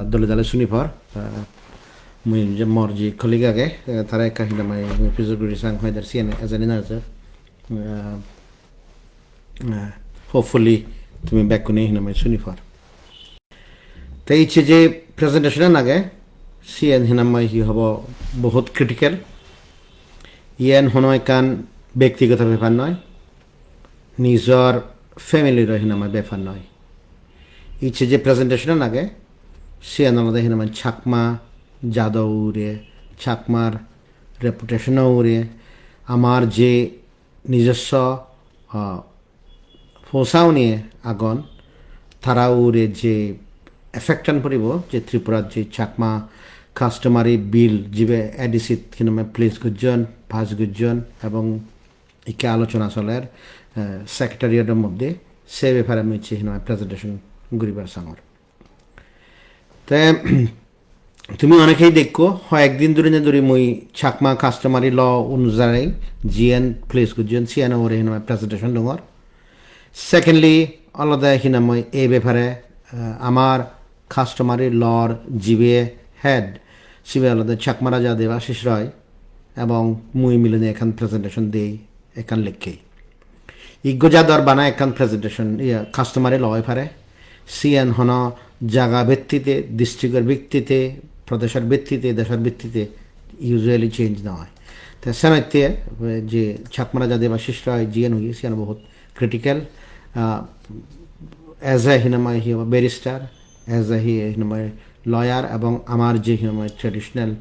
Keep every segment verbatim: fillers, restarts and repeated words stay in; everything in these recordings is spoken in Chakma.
dole dale suni por. Ah, mui je mor je colleague age, eh, tara ekka hinamai mui pujor guri sang hoider siyan ejani na ejer. Ah, ah, hopefully tumi bekkune hinamai suni por. Te icche je presentation an age, siyan hinamai hi hobo bohut critical. Iyan hono ekkan bektigoto bepar noi, nijor family ro hinamai bepar noi. Icche je presentation an age, siyan olode hinamai Chakma jado ugure, Chakmar reputation o ugure, amar je nijosso, ah, posauni agon, tara ugure je effect an poribo, je Tripurat je Chakma customary bill jibe A D C t hinamai place gojjon, pass gojjon, ebong ikke alochona soler, eh, secretariat or moddhe, se bepare mui icche hinamai presentation guribar sangor. Te tumi onekei dekko, hoyek din dhuri ne dhuri mui Chakma customary law onujai jiyen place gojjon, siyen ugure hinamai presentation dongor. Secondly, olode hinamai ei bepare, eh, amar customary law r jibe head, sibe olode Chakma Raja Debashish Roy, ebong mui milinei ekkan presentation dei, ekkan lekkei. Iggo jador bana ekkan presentation, iya, customary law oi pare. Siyan hono jaga bhittite, district or bhittite, pradeshor bhittite, deshor bhittite usually change no oi. Te senotte, eh, je Chakma Raja Debashish Roy jiyen hoye, siyan bohut critical. Ah, as a hinamai hi hobo barrister, as a hi hinamai lawyer, ebong amar je hinamai traditional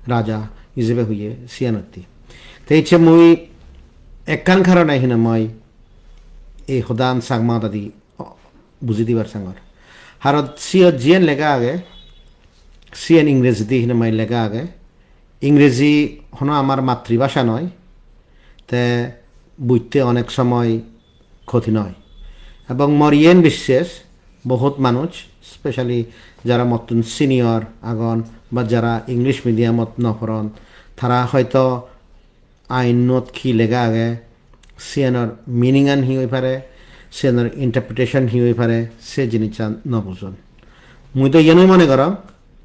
raja ijebe hoye siyanotte. Te icche mui ekkan karone hinamai ei hodan Changma hodadi buji dibar sangor. Harot siyot jiyen lega age, siyen Ingrejidi hinamai lega age. Ingreji hono amar matribhasha noi, te bujte onek somoy khotin oi. Ebong mor iyen bisses, bohut manuj, specially jara mottun senior agon ba jara English medium ot no poron, tara hoito ainnot hi lega age, siyanor meaning an hi oi pare, siyanor interpretation hi oi pare, se jinissan no bujon. Mui do iyanoi mone gorong,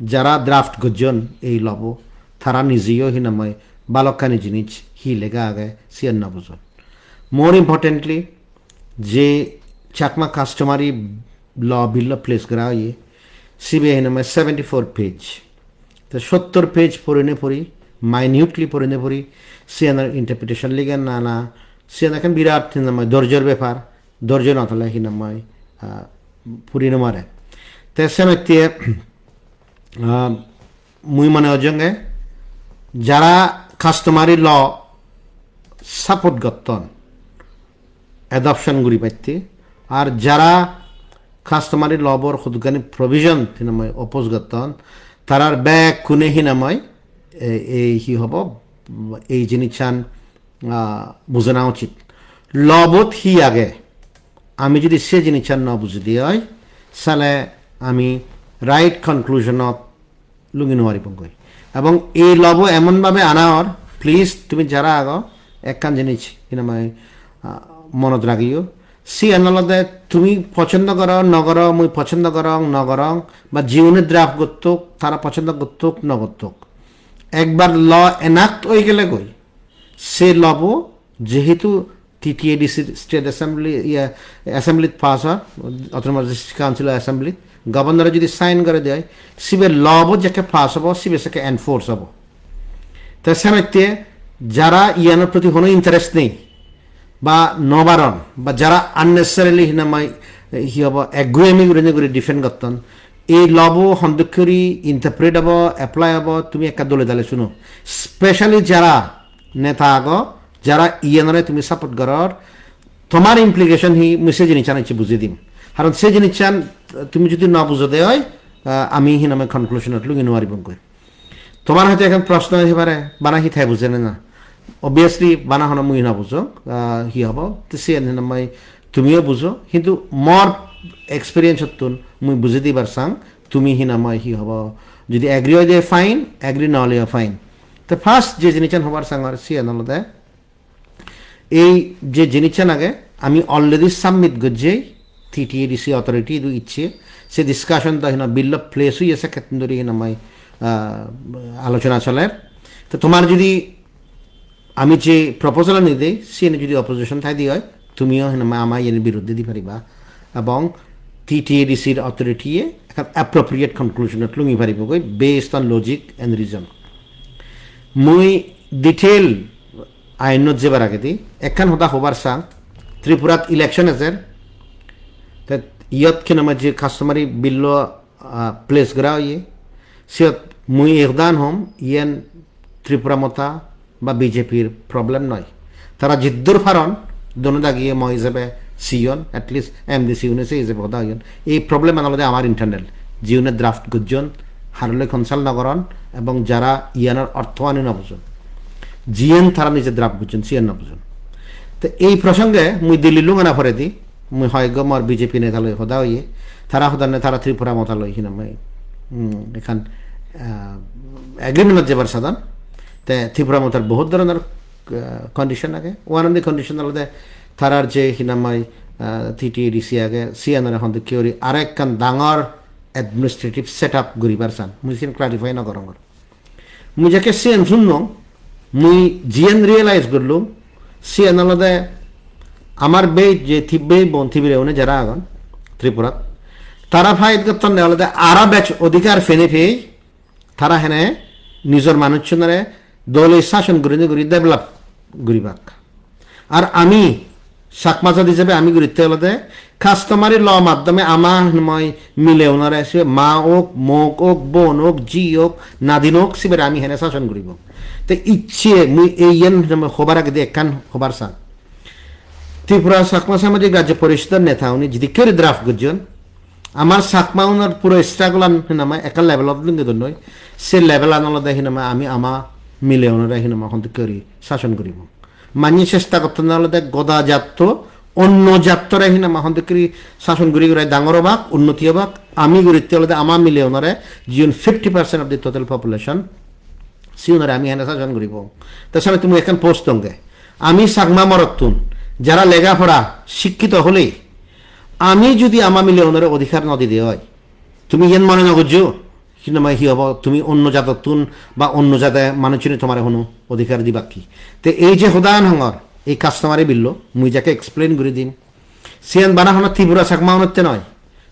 jara draft gojjon ei law bo, tara nijeyo hinamai balokkani jinis hi lega age, siyan no bujon. More importantly, je Chakma customary law bill lo place gora oye, sibe hinamai seventy-four page. Te sottor page porine pori, minutely porine pori, siyanor interpretation ligan na na, siyan ekkan birat hinamai dorjor bepar, dorjo no thale hinamai, ah, puri no mare. Te senotte, ah, mui mone hojjonge, jara customary law support gotton, adoption guri patte, ar jara customary law bor hodokkani provision hinamai oppose gotton, tarar bekkune hinamai e-, ei hi hobo, ei jinissan, ah, bujana uchit. Law bot hi age, ami jodi se jinissan no bujidi oi, sale ami right conclusion ot lungi no paribong goi. Ebong ei law bo emon bhabe ana or, please tumi jara ago, ekkan jinis hinamai, ah, monot ragiyo. Siyan olode tumi pochondo goro, no goro, mui pochondo gorong, no gorong, ba jiune draft gottuk, tara pochondo gottuk, no gottuk. Ekbar law enact oi gele goi, se law bo jehetu T T A D C State Assembly, iye, Assembly pass or, Autonomous District Council Assembly, Governor e jodi sign gore de, sibe law bo jekke pass obo, sibe sekke enforce obo. Te senotte jara iyanor proti hono interest nei, ba no paron, ba jara unnecessarily hinamai, eh, hi hobo, ekgueyami gurinei guri defend gotton, ei law bo hondokkuri interpret obo, apply obo, tumi ekka dole dale suno. Specially jara neta ago, jara iyanore tumi support goror, tomar implication hi, mui se jinissan icche bujei dim. Karon se jinissan tumi jodi no bujode oi, ah, ami hinamai conclusion ot lungi no paribong goi. Tomar hoyto ekkan proshno oi pare, bana hi te bujene na? Obviously, bana hono mui no bujong, ah, hi hobo? Te siyen hinamai tumiyo bujo, hintu mor experience ottun mui bujei dibar sang, tumi hinamai hi hobo? Jodi agree oi de fine, agree no oleyo fine. Te first je jinissan hobar sangor siyen olode, ei je jinissan age, ami already submit gojjei T T A D C authority idu icche, se discussion do hina bill place oye, sekkettun duri hina mai, ah, alochona soler. To tomar judi ami je proposal ani dei, siyeni judi opposition thaide oi, tumiyo hina mai ama iyeni biruddhe di pariba. Ebong T T A D C-r authority-ye ekkan appropriate conclusion-ot lungi paribogoi based on logic and reason. Mui detail ainot jebar agedi ekkan hoda hobar sang, Tripurat election ejer, te iyot hinamai je customary bill-lo, ah, place gora oye, siyot mui ekdan hom, iyen Tipra Motha ba B J P-r problem noi. Tara jiddur paron, dono dagiye mo ijebe siyon, at least M D C-une se ijebe hoda hoyon. Ei problem-an olode amar internal. Jiune draft gojjon, haroloi consult no goron, ebong jara iyanor ortho ani no bujon. Jiyen tara nije draft gojjon, siyen no bujon. Te ei prosonge mui Delhi lungana poredi, mui hoyekko mor B J P neta loi hoda oye, tara hodanne tara Tipra Motha loi hinamai, hmm, ekkan, ah, agreement-ot jebar sadon. Te Tipra Mothar bohut dhoronor, ah, condition age. One of the condition olode tarar je hinamai, ah, T T A D C age, siyanore hondokke guri aro ekkan dangor administrative setup guribar san. Mui siyen clarify no gorongor. Mui jekke siyen sunnong, mui jiyen realize gorlung, siyen olode amar bei je Tib-, bei bon Tibire une jara agon Tripurat, tara fight gottonne olode aro bej odhikar pene pei, tara hene nijor manuchunore dole sason gurinei guri develop guribak. Ar ami Chakma jat ijebe ami guritte olode customary law maddhome ama hinamai mileunore, sibe ma ok, mok ok, bon ok, ji ok, nadin ok, sibere ami hene sason guribong. Te icche mui ei iyen hinamai hobar agedi ekkan hobar sang. Tripura Chakma Samajik Rajya Porishod-or neta uni jidikke guri draft gojjon, amar Chakma unor puro struggle-an hinamai ekka level-ot lungi donnoi, se level-an olode hinamai ami ama mileunore hinamai hondokke guri sason guribong. Manye chesta gottonde olode goda jatto, onno jattore hinamai hondokke guri sason guri guri dangor obak, unnoti obak. Ami guritte olode ama mileunore, jiun fifty percent of the total population, siunore ami hene sason guribong. Te senotte mui ekkan post donge. Ami Chakma morottun, jara lega pora, sikkito hole, ami judi ama mileunore odhikar no dide oi, tumi iyen mone no gojjo, hinamai hi hobo, tumi onno jadottun ba onno jade manuchune tomare hono odhikar dibak ki? Te ei je hodan hongor, ei customary bill-lo, mui jake explain guri dim. Siyan bana hono Tripura Chakma unotte noi.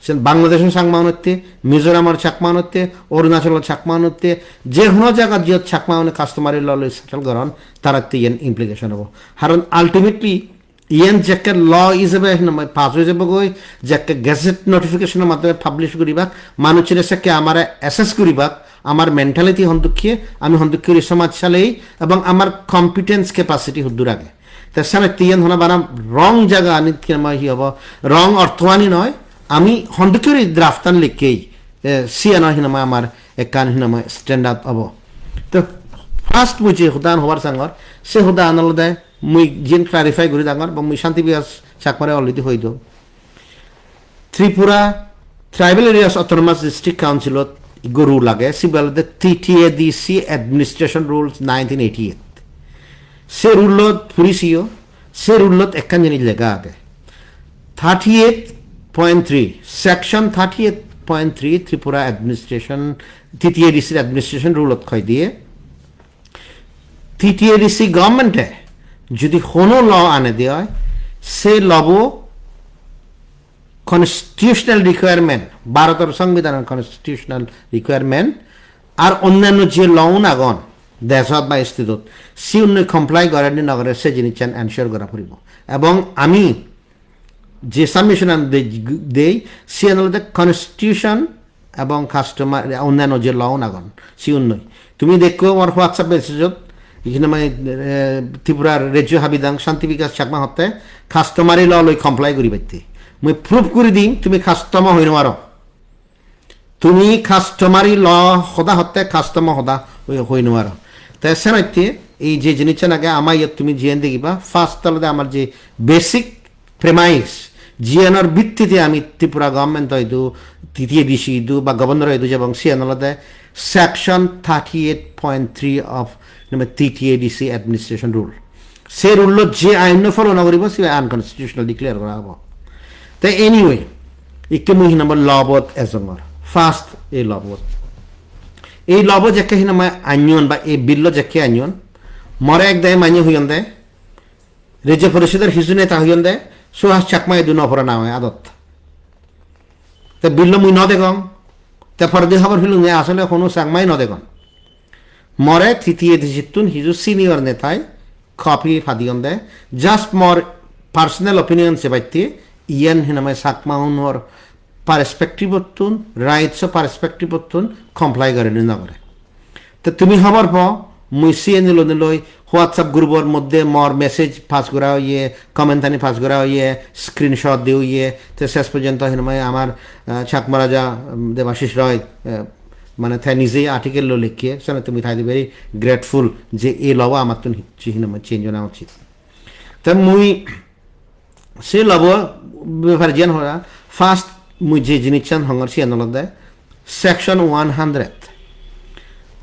Siyan Bangladeshor Chakma unotte, Mizoramor Chakma unotte, Arunachalor Chakma unotte, je hono jagat jiyot Chakma une customary law loi settle goron, taratte iyan implication obo. Haron ultimately iyen jekke law ijebe hinamai pass oi jebogoi, jekke gazette notification-or maddhome publish guribak, manuchune sekke amare assess guribak, amar mentality hondokke, ami hondokke guri somaj salei, ebong amar competence capacity huddur age. Te senotte iyen hono bana wrong jaga anit hinamai hi hobo, wrong ortho ani noi, ami hondokke guri draft-an likkei, eh, siyan hinamai amar ekkan hinamai standard obo. To first mui je hodan hobar sangor, se hodan olode mui jiyen clarify guri dangor, ba mui Shanti Bikash Chakmare already hoi dong. Tripura Tribal Areas Autonomous District Council-ot ikko rule age, sibe olode T T A D C Administration Rules nineteen eighty-eight. Se rule-ot puri siyo, se rule-ot ekkan jinis lega age. Thirty-eight point three, section thirty-eight point three Tripura Administration, T T A D C Administration Rule-ot hoi diye, T T A D C government-e jodi hono law ane de oi, se law-bo constitutional requirement, Bharotor Songbidanor constitutional requirement, ar onnanno je law-un agon, deshot ba state-ot, siunno comply gore ni no gore, se jinissan ensure gora puribo. Ebong ami je submission-an de-, dei, siyan olode constitution ebong customer, onnanno je law-un agon, siunnoi. Tumi dekko mor WhatsApp message-ot, ikhine mane, eh, Tripura Rajya Habidang Shanti Bikash Chakma hotte customary law loi comply guribatte. Mui proof guri dim, tumi customer hoi nwaro. Tumi customary law hoda hotte customer hoda hoi, hoi nwaro. Te senotte ei je jinissan age ama iyot tumi jiyen degiba, first olode amar je basic premise, jiyanor bittite ami Tripura government hoidu, T T A D C hoidu ba governor hoidu jebong, siyan olode section thirty-eight point three of, name, T T A D C administration rule. Se rule-ot je ainno follow no guribo, sibe unconstitutional declare gora obo. Te anyway, Ikke mui hinamai lobot ejongor. First ei lobot. Ei lobo jekke hinamai anyon ba ei billo jekke anyon. More ek dagi manye hoyonde. Rejyo porisodor hissu neta hoyonde. Suhas Chakma idu no pora na oi adot. Te billo mui no degong. Te poredi hobor pilung ne asole hono Chakmai no degong. More T T A D C-ttun hissu senior netai copy padiyonde, just mor personal opinion sebatte, iyen hinamai Chakma unor perspective-ottun, rights-o perspective-ottun comply gore ni no gore. Te tumi hobor po, mui siyen nilo niloi WhatsApp group-or moddhe mor message pass gora oye, comment-ani pass gora oye, screenshot de oye, te ses porjonto hinamai amar, ah, Chakma Raja, um, Debashish Roy, eh, mane te nije article lo lekke, senotte mui taide very grateful je ei lobo amattun hicchu hinamai change ona uchit. Te mui se lobo bepare jiyan hora, first mui je jinissan hongor siyan olode section one hundred.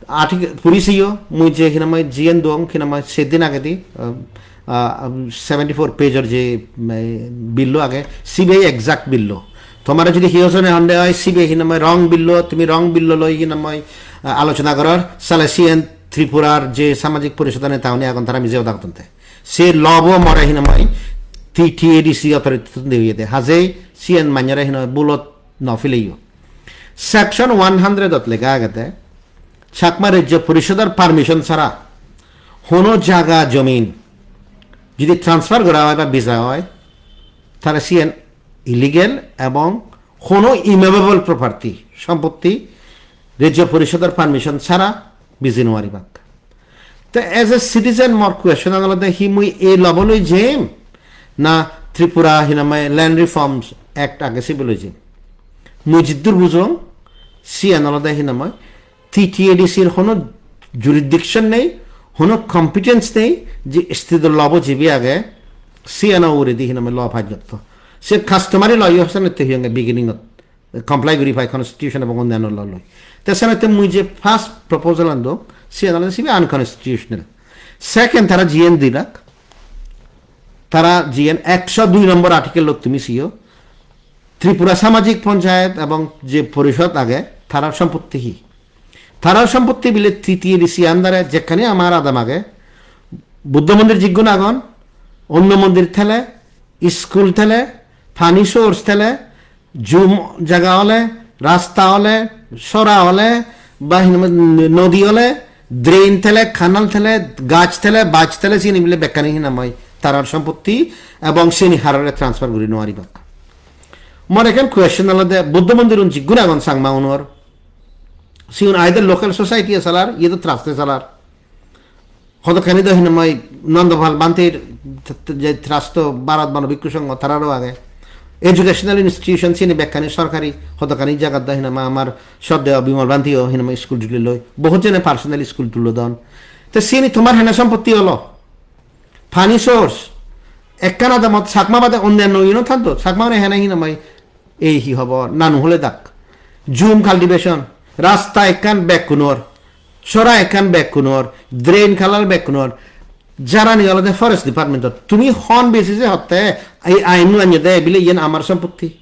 Article puri siyo, mui je hinamai jiyan dong, hinamai sedin agedi, ah, ah, seventy four page-or je, eh, billo age, sibe exact billo. Tomare jodi hiyo jone honde oi, sibe hinamai wrong billo, tumi wrong billo loi hinamai, ah, alochona goror, sale siyen Tripurar je samajik porishodo neta uni agon tara mije hoda hotonte. Se lobo more hinamai T T A D C authority tun de oyede. Hajei siyen manyore hinamai bulot no fileyo. Section one hundred-ot lega agede, Chakma Rejyo Porishodor permission sara hono jaga jomin jodi transfer gora oi ba bija oi, tale siyen illegal ebong hono immovable property, sompotti Rejyo Porishodor permission sara biji no paribak. Te as a citizen mor question an olode hi mui ei lobo loi jem na Tripura hinamai Land Reforms Act age sibe loi jem. Mui jiddur bujong siyan olode hinamai T T A D C-r hono jurisdiction nei, hono competence nei je state-or lobo jibe age siyano uguredi hinamai law pass gotto. Se customary law yo senotte hi honge beginning-ot comply guri pai constitution ebong onnanno law loi. Te senotte mui je first proposal an dong, siyan olode sibe unconstitutional. Second, tara jiyen dilak, tara jiyen ekso dui nombor article-ot tumi siyo, Tripura Samajik Panchayat ebong je porishod age, tarar sompotti hi? Tarar sompotti bile T T A D C under-e jekkani amar adam age, Buddho mondir jiggun agon, onno mondir thele, school thele, pani source thele, jum jaga ole, rasta ole, sora ole, ba hinamai nodi ole, drain thele, canal thele, gaj thele, baj thele, sini bile bekkani hinamai tarar sompotti, ebong sini harore transfer guri no paribak. Mor ekkan question olode, Buddho mondirun jiggun agon Changma unor, siun either local society-e salar, iye to trust-e salar. Hodokkani do hinamai Nandopal Bhantir t-, t-, je trust to Bharat Mano Bhikkhu Sangha tararo age. Educational institution sini bekkani sorkari, hodokkani jagat do hinamai amar soddeyo Bimal Bhante-o hinamai school tuli loi. Bohut jone personal school tulodon. Te sini tomar hene sompotti olo? Pani source. Ekkan adamot Chakma bade onnanno union-o thando. Chakma mane hene hinamai ei hi hobo, nanu hole dak. Jum cultivation, rasta ekkan bekkunor, sora ekkan bekkunor, drain canal bekkunor, jarani olode forest department-or. Tumi hon basis-e hotte ei ain-u annede bile iyen amar sompotti?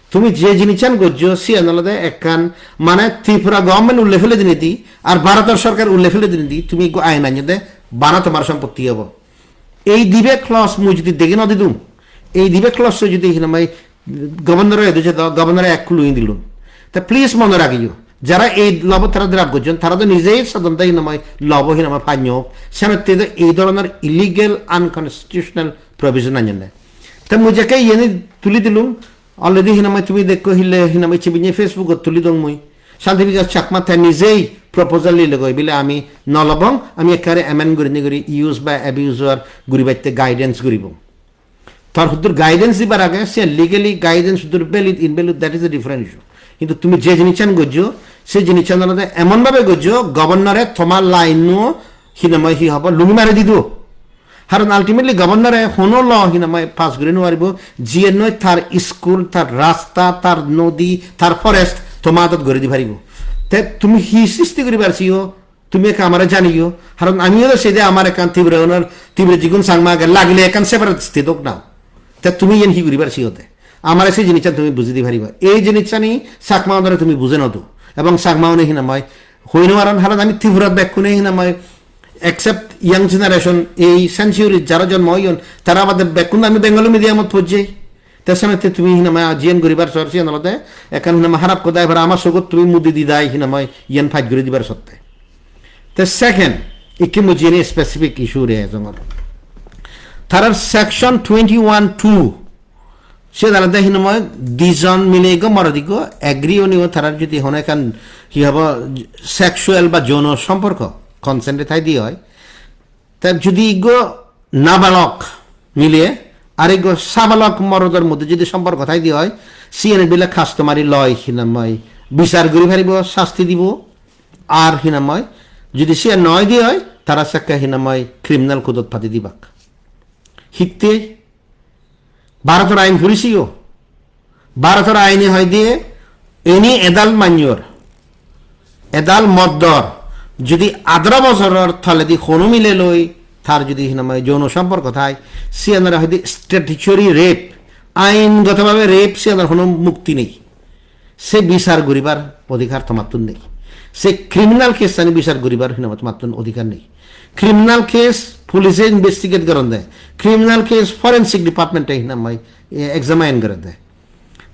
Tumi je jinissan gojjo siyan olode ekkan mane Tripura government ulle fele dinedi ar Bharotor sorkar ulle fele dinedi tumi ekko ain annede bana tomar sompotti obo. Ei dibe clause mui jodi dege no didung, ei dibe clause jodi hinamai Governor-e edu jedo, Governor-e ekku loi dilun. Te please mone ragiyo, jara ei lobo tara draft gojjon, tara do nijei sadonde hinamai lobo hinamai panyok, senotte do ei dhoronor illegal, unconstitutional provision anjonne. Te mui jekke iyeni tuli dilung, already hinamai tumi dekko hille hinamai chibinye Facebook-ot tuli dong mui. Shanti Bikash Chakma te nijei proposal lile goi bile ami no lobong, ami ekkare amend gurinei guri use ba abuse or guribatte guidance guribong. Tor huddur guidance dibar age, se legally guidance huddur valid, invalid, that is a different issue. Hintu tumi je jinissan gojjo, se jinissan olode emon bhabe gojjo, governor-e tomar line-o hinamai hi hobo, lungi mari dido. Haron ultimately governor-e hono law hinamai pass guri no paribo, jiyen noi tar school, tar rasta, tar nodi, tar forest toma adot guri di paribo. Te tumi hi sristi guribar siyo, tumi ekka amare janiyo, haron amiyo do sede amar ekkan Tripura onor, Tripura jigun Changma age, lagile ekkan separate state ok na. Te tumi iyen hi guribar siyo de? Amare se jinissan tumi buji di pariba. Ei jinissani Chakma onore tumi buje no do. Ebong Chakma one hinamai hoi no paron, haron ami Tripurat bekkune hinamai, except young generation, ei century jara jonmo oyon, tara bade bekkun ami Bengali medium-ot pojjei. Te senotte tumi hinamai jiyen guribar sor, siyen olode ekkan hinamai harap hodai para, ama sogot tumi mudi didai hinamai iyen paj guri dibar sotte. Te second, ikke mui jiyeni specific issue re ejongor. Tarar section twenty-one two, se dalade hinamai dijon mile ikko morot ikko agree oni o tarar judi hono ekkan hi hobo sexual ba jono somporko consent e thai di oi, te judi ikko nabalok mile ar ikko sabalok morodor moddhe judi somporko thai di oi, siyen bile customary law hinamai bichar guri paribo, sasti dibo, ar hinamai judi siyen noi di oi, tara sekke hinamai criminal court-ot padi dibak. Hitte Bharotor ain puriseyo. Bharotor aine hoide any adult manjor, adult moddor, judi adaro bojoror toledi hono mile loi tar judi hinamai jono somporko thai, siyanore hoide statutory rape, aingotobhabe rape, siyanor hono mukti nei. Se bichar guribar odhikar tomattun nei. Se criminal case ani bichar guribar hinamai tomattun odhikar nei. Criminal case police e investigate goronde. Criminal case forensic department e hinamai, eh, examine goronde.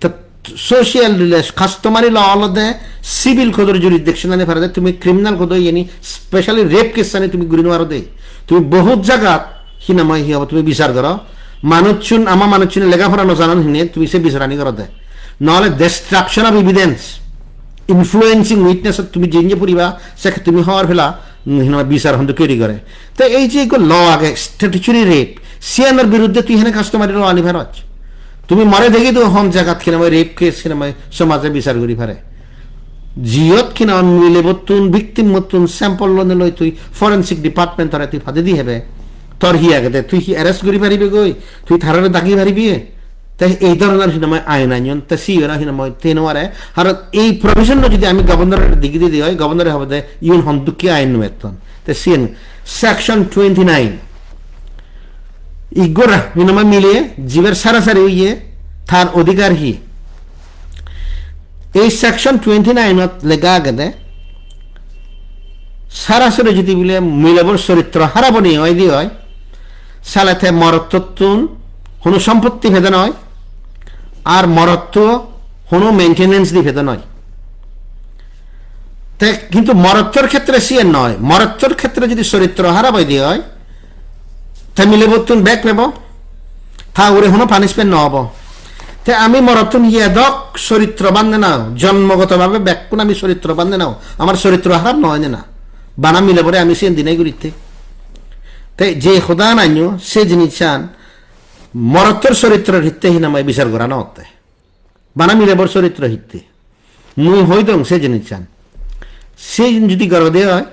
To social relation, customary law olode civil code or jurisdiction ani parade, tumi criminal code or iyeni, specially rape case ani tumi guri no parode. Tumi bohut jagat hinamai hi hobo tumi bichar goro. Manuchun, ama manuchune lega pora no janon hine tumi se bichar ani gorode. Nohole destruction of evidence, influencing witness ot tumi jinje puriba, sekke tumi hobor pela, mm, hinamai bichar honde keri gore. Te ei je ikko law age, statutory rape, siyanor biruddhe tui hene customary law ani paroj? Tumi more degi do hon jagat hinamai rape case hinamai somaje bichar guri pare. Jiyot hinamai milebottun, victim-ottun sample lone loi tui forensic department-ore tui pade di hebe. Tor hi agede? Tui hi arrest guri paribe goi? Tui tarare dagi paribe? Te ei dhoronor hinamai ain anyon, te siyo na hinamai te no pare. Ar ei provision-o jodi ami governor-ore digi di oi, governor-e hobode, "Iyun hon dokke ain no etton." Te siyen section twenty-nine. Iggora hinamai mile jiber sarasari oye, tar odhikar hi? Ei section twenty-nine-ot lega agede, sarasari jodi bile milebor soritro harap oni oi di oi, sale te morottottun hono sompotti pede noi, ar morotto hono maintenance di pede noi. Te kintu morottor khetre siyen noi, morottor khetre jodi soritro harap oi di oi, te milebottun bek pebo, ta ugure hono punishment no obo. Te ami morottun hi edok soritro bande na, jonmogoto bhabe bekkun ami soritro bande na, amar soritro harap no oine na, bana milebore ami siyen dinei guritte. Te je hodan anyo se jinissan morottor soritro hitte hinamai bichar gora no otte. Bana milebor soritro hitte. Mui hoi dong se jinissan. Se jin jodi gorode oi,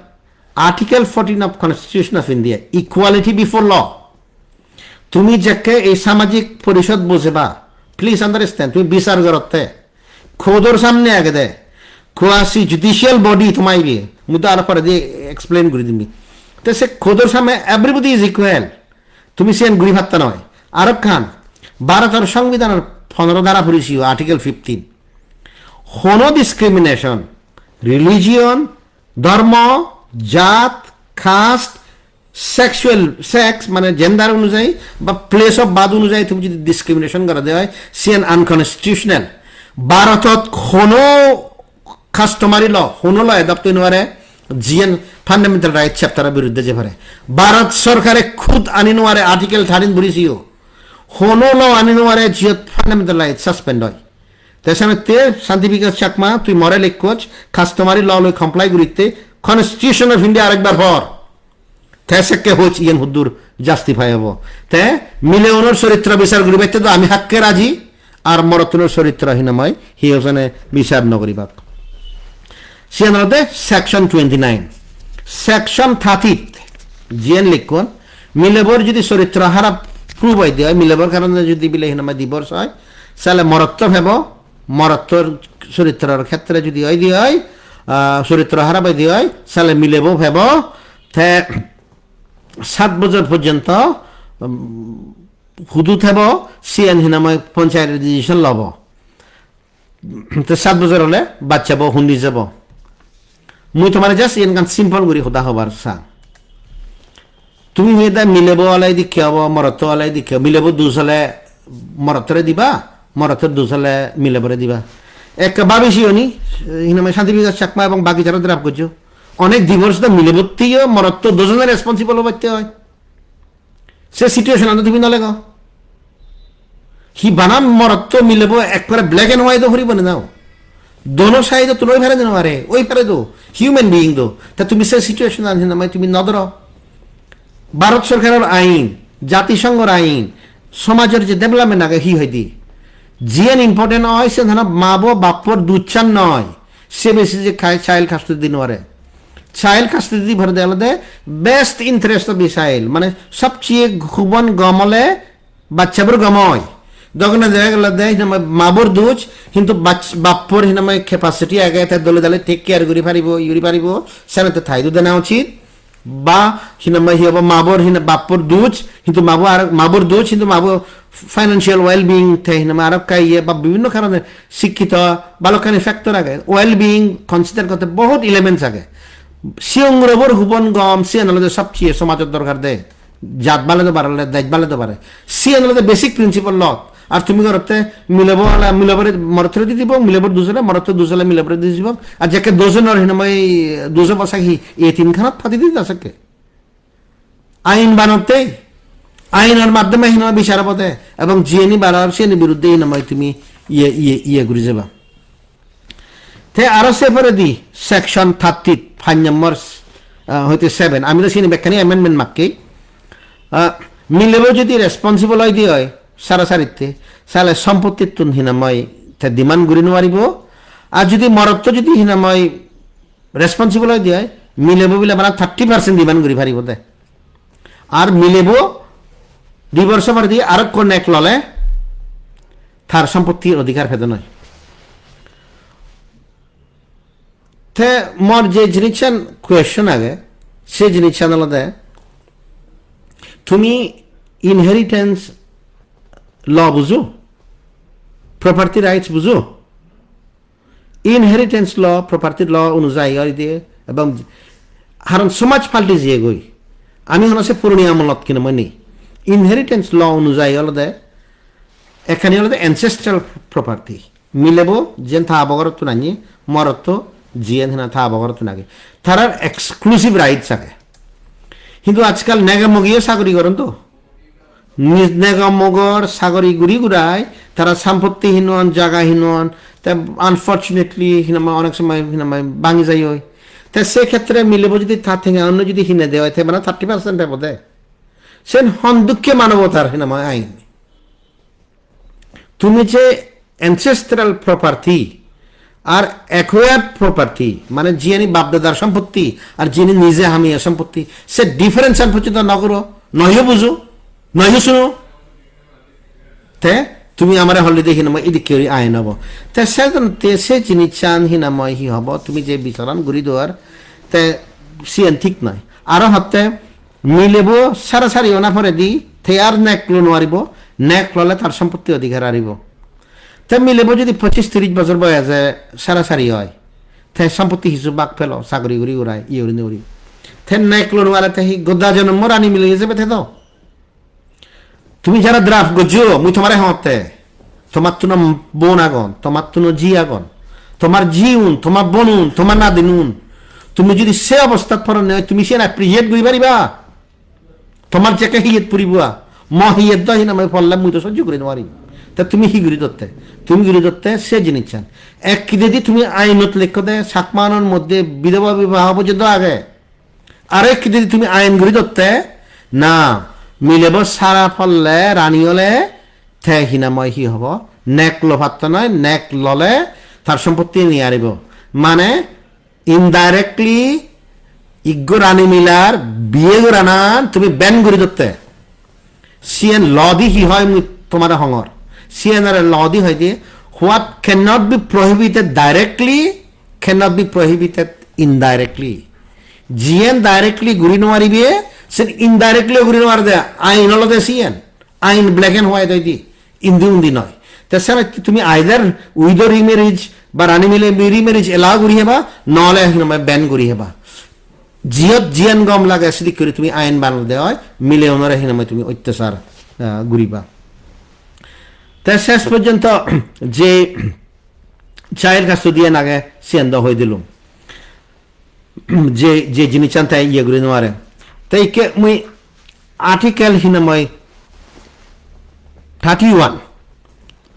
Article fourteen of Constitution of India, equality before law. Tumi jekke ei samajik porishod bojeba, please understand, tumi bichar gorotte, court-or samne agede, quasi judicial body toma ibe, mui do aro poredi explain guri dim. Te se court-or samne everybody is equal. Tumi siyen guri patta noi. Arokkan, Bharotor Songbidanor pondro dhara puri siyo, Article fifteen. Hono discrimination, religion, dhormo, jat, caste, sexual, sex, mane gender onujayi ba place of birth onujayi tumi jodi discrimination gorode oi, siyen unconstitutional. Bharotot hono customary law, hono law adopt oi no pare, jiyen fundamental right chapter-or biruddhe jei pare. Bharot sorkare khud ani no pare Article thirteen buri siyo. Hono law ani no pare jiyot fundamental right suspend oi. Te senotte Shanti Bikash Chakma, tui more likkoch, customary law loi comply guritte, Constitution of India arekbar por. Te sekke hoch iyen huddur justify obo. Te mileunor soritro bichar guribatte do ami hakke raji, ar morottunor soritro hinamai hi hojone bichar no guribak. Siyan olode section twenty-nine. Section thirty-t jiyen likkon, milebor jodi soritro harap prove oide oi, milebor karone jodi bile hinamai divorce oi, sale morotto pebo, morottor soritror khetre jodi oide oi, ah, soritro harap oide oi, sale milebo pebo, te sat bojor porjonto, um, hudu thebo, siyen hinamai panchayat decision lobo. Te sat bojor ole bachchabo hundi jebo. Mui tomare just iyen ekkan simple guri hoda hobar sang. Tumi hoide milebo ole idikke obo, morotto ole idikke obo. Milebo dus ole morottore diba, morottor dus ole milebore diba. Ekka babi siyoni, hinamai Shanti Bikash Chakma ebong bagi jara draft gojjo. Onek divorce do milebotteyo morotto dujone responsible obatte oi. Se situation ando tumi no lego. Hi bana morotto milebo ekkore black and white o horibo ne nao? Dono side o tun oi pare de no pare, oi pare do, human being do. Ta tumi se situation an hinamai tumi no doro. Bharat sorkaror ain, jatisonghor ain, somajor je development age hi hoide. Jiyen important oi sen hana mabo bappor duchan noi. Se besi je kai child custody di no pare. Child custody di pare de olode best interest of the child. Mane sobcheye hubon gom ole bachchabor gom oi. Dokkene dega gelo de hinamai mabor duj, hintu bach-, bappor hinamai capacity age, te dole dale take care guri paribo, i guri paribo, senette taidu dena uchit. Ba hinamai hi hobo, mabor hina-, bappor duj, hintu mabo ar mabor duj, hintu mabo financial well-being, te hinamai aro ekka iye ba bibhinno karone sikkito balokkani factor age. Well-being consider gotte bohut elements age. Sigon gurobor hubon gom, siyan olode sobcheye somajot dorkar de. Jat bale do pare, dej bale do pare. Siyan olode basic principle law. Ar tumi gorotte milebo ole milebore morottore di dibo, milebor dus ole morottor dus ole milebore di dibo. Ar jekke dujonor hinamai dus obo sagi, e tin khanot padi di da sekke. Ain banotte, ainor maddhome hinamai bichar obode, ebong jiyeni barar siyeni biruddhe hinamai tumi iye, iye, iye guri jeba. Te aro se poredi section thirty, five number, ah, hoite seven, ami do siyeni bekkani amendment makkei. Ah, milebo jodi responsible oide oi, sara saritte, sale sompottittun hinamai te demand guri no paribo. Ar jodi morotto jodi hinamai responsible oide oi, milebo bile bana thirty percent demand guri paribo de. Ar milebo divorce party arokko nek lole tar sompottir odhikar pedo noi. Te mor je jinissan question age, se jinissan olode tumi inheritance law bujo, property rights bujo? Inheritance law, property law onujayi oide, ebong haron somaj palti jiyegoi. Ami hono se puroni amolot hinamai nei. Inheritance law onujayi olode ekkani olode ancestral property. Milebo jiyen ta bogorottun anye, morotto jiyen hina ta bogorottun age. Tarar exclusive rights age. Hintu ajkal nega mogiyo sagori goron to. Nij nega mogor sagori guri gurai tara sampotti hinon, jaga hinon, te unfortunately hinamai onek somoy hinamai bangi jai oi. Te se khetre milebo jodi ta tenga onno jodi hine de oi, te bana thirty percent pebo de. Sen hon dukke manobotar hinamai ain. Tumi je ancestral property ar acquired property, mane jiyani bap dadar sompotti ar jiyani nije hamiye sompotti, se difference an pojjonto no goro, noyo bujo, noyo suno. Te tumi amare holide hinamai idikke guri ain obo. Te se don-, te se jinissan hinamai hi hobo, tumi je bicharan guri duar, te siyen thik noi. Aro hotte milebo sara sari ona poredi te ar nek lo no paribo, nek lole tar sompotti odhikar aribo. Te milebo jodi pochis tiris bojor boyose sara sari oi, te sompotti hissu bak pelo, sagori guri gurai, iye guri no guri. Te nek lo no pare te hi goda jonommo rani mile ijebe te do? Tumi jara draft gojjo, mui tomare hongotte, tomattuno bon agon, tomattuno ji agon, tomar jiun, tomar bonun, tomar nadinun, tumi jodi se obostat poronne oi, tumi siyen appreciate guri pariba? Tomar jekke hiyet puribo a, mo hiyet do hinamai polle mui do sojjo guri no parim. Ta tumi hi guri dotte? Tumi guri dotte se jinissan. Ek hidedi tumi ainot lekkode Chakmaunor moddhe bidhoba bibaho pojjonto age. Aro ek hidedi tumi ain guri dotte, na, milebo sara polle rani ole te hinamai hi hobo? Nek lo patto noi, nek lole tar sompotti ni aribo. Mane indirectly iggo rani milar biye goranan tumi ban guri dotte. Siyen law di hi hoi mui tomare hongor. Siyenore law di hoide, what cannot be prohibited directly cannot be prohibited indirectly. Jiyen directly guri no paribe, sen indirectly guri no parede, ain olode siyen. Ain black and white oide, indi undi noi. Te senotte tumi either widow remarriage ba rani mile remarriage allow guri heba, nole hinamai ban guri heba. Jiyot jiyan gom lage sidik guri tumi ain banade oi, mile unore hinamai tumi ottachar, ah, guriba. Te ses porjonto je child custodian age, siyan do hoi dilung. Je, je jinissan te iye guri no pare. Te ikke mui article hinamai thirty-one,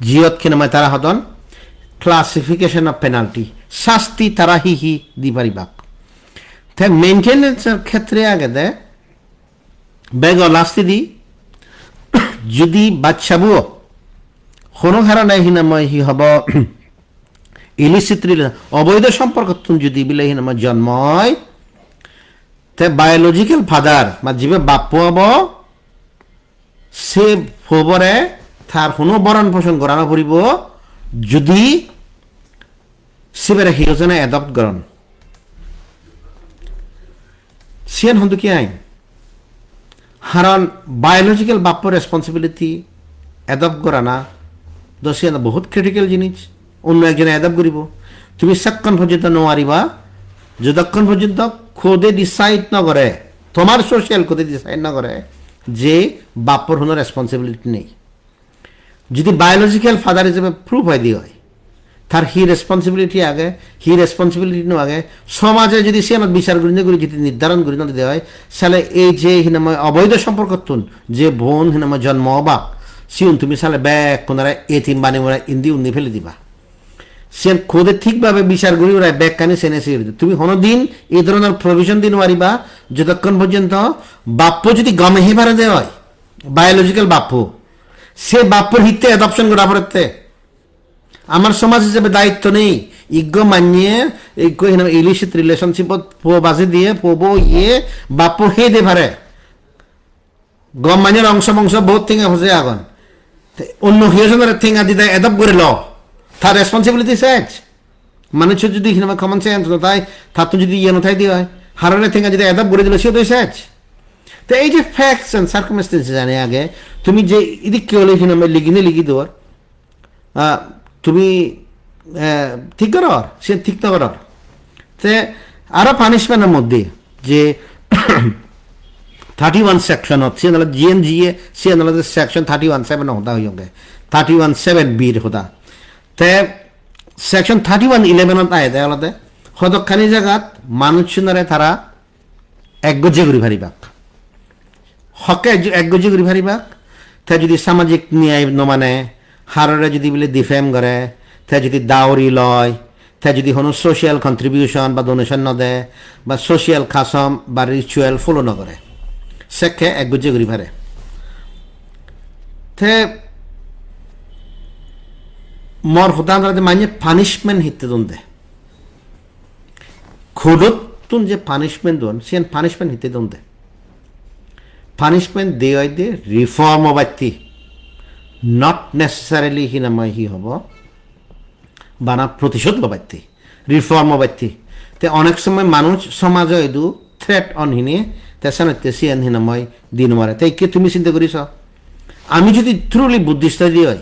jiyot hinamai tara hodon classification of penalty, sasti tara hi hi di paribak. Te maintenance-or khetre agede bego lastedi judi bachchabuo hono harone hinamai hi hobo illicit rela-, oboido somporkottun judi bile hinamai jonmo oi, te biological father, ma jibe bappo obo, se pobore tar hono boron poson gora no poribo, judi sibere hi hojone adopt goron. Siyan hondokke ain? Haron biological bappo responsibility adopt gorana do siyan bohut critical jinis. Onno ekjone adopt guribo. Tumi sekkon porjonto no pariba, jotokkon porjonto court-e decide no gore, tomar social court-e decide no gore je bappor hono responsibility nei. Jodi biological father ijebe proof oide oi, tar hi responsibility age, hi responsibility no age, somaje jodi siyanot bichar gurinei guri jodi nirdharon guri no dide oi, sale ei je hinamai oboido somporkottun je bon hinamai jonmo obak, siun tumi sale bekkunore etim banei banei indi undi fele diba. Siyan court-e thik bhabe bichar guri orai bekkani sene siri. Tumi hono din ei dhoronor provision di no pariba, jotokkon porjonto bappo jodi gome hei parede oi, biological bappo, se bappor hitte adoption gora porette? Amar somaj ijebe daitto nei, iggo manye, iggo hinam illicit relationship-ot po baje diye, po bo iye, bappo hei de pare. Gom manyor ongso mongso bohut tenga poje agon. Te onno hiyo jonore tenga dide adopt guri lo. Tar responsibility sej. Manuchcho jodi hinamai common sense no thai, tattun jodi iye no thai de oi, harone tenga jodi adopt guri dilo, siyo to sej. Te ei je facts and circumstances ani age, tumi je idikke ole hinamai ligine ligi dor, ah, tumi, eh, thik goror, siyan thik no goror. Te aro punishment-or moddhe je thirty-one section-ot, siyan olode G N G A, siyan olode section thirty-one seven hoda hoyonge, thirty-one seven B-r hoda. Te section thirty-one eleven-ot agede olode hodokkani jagat manuchunore tara ekgojje guri paribak. Hokke ekjo-, ekgojje guri paribak. Te jodi samajik niyai no mane, harore jodi bile defame gore, te jodi dowry loi, te jodi hono social contribution ba donation no de, ba social custom ba ritual follow no gore, sekke ekgojje guri pare. Te mor hoda olode manye punishment hitte don de. Court-ottun je punishment don, siyan punishment hitte don de? Punishment de oide reform obatte, not necessarily hinamai hi hobo, bana protishod lobatte, reform obatte. Te onek somoy manuj somajo idu threat on hine, te senotte siyan hinamai di no pare. Te ikke tumi sinte guri so, ami jodi truly Buddhist oide oi,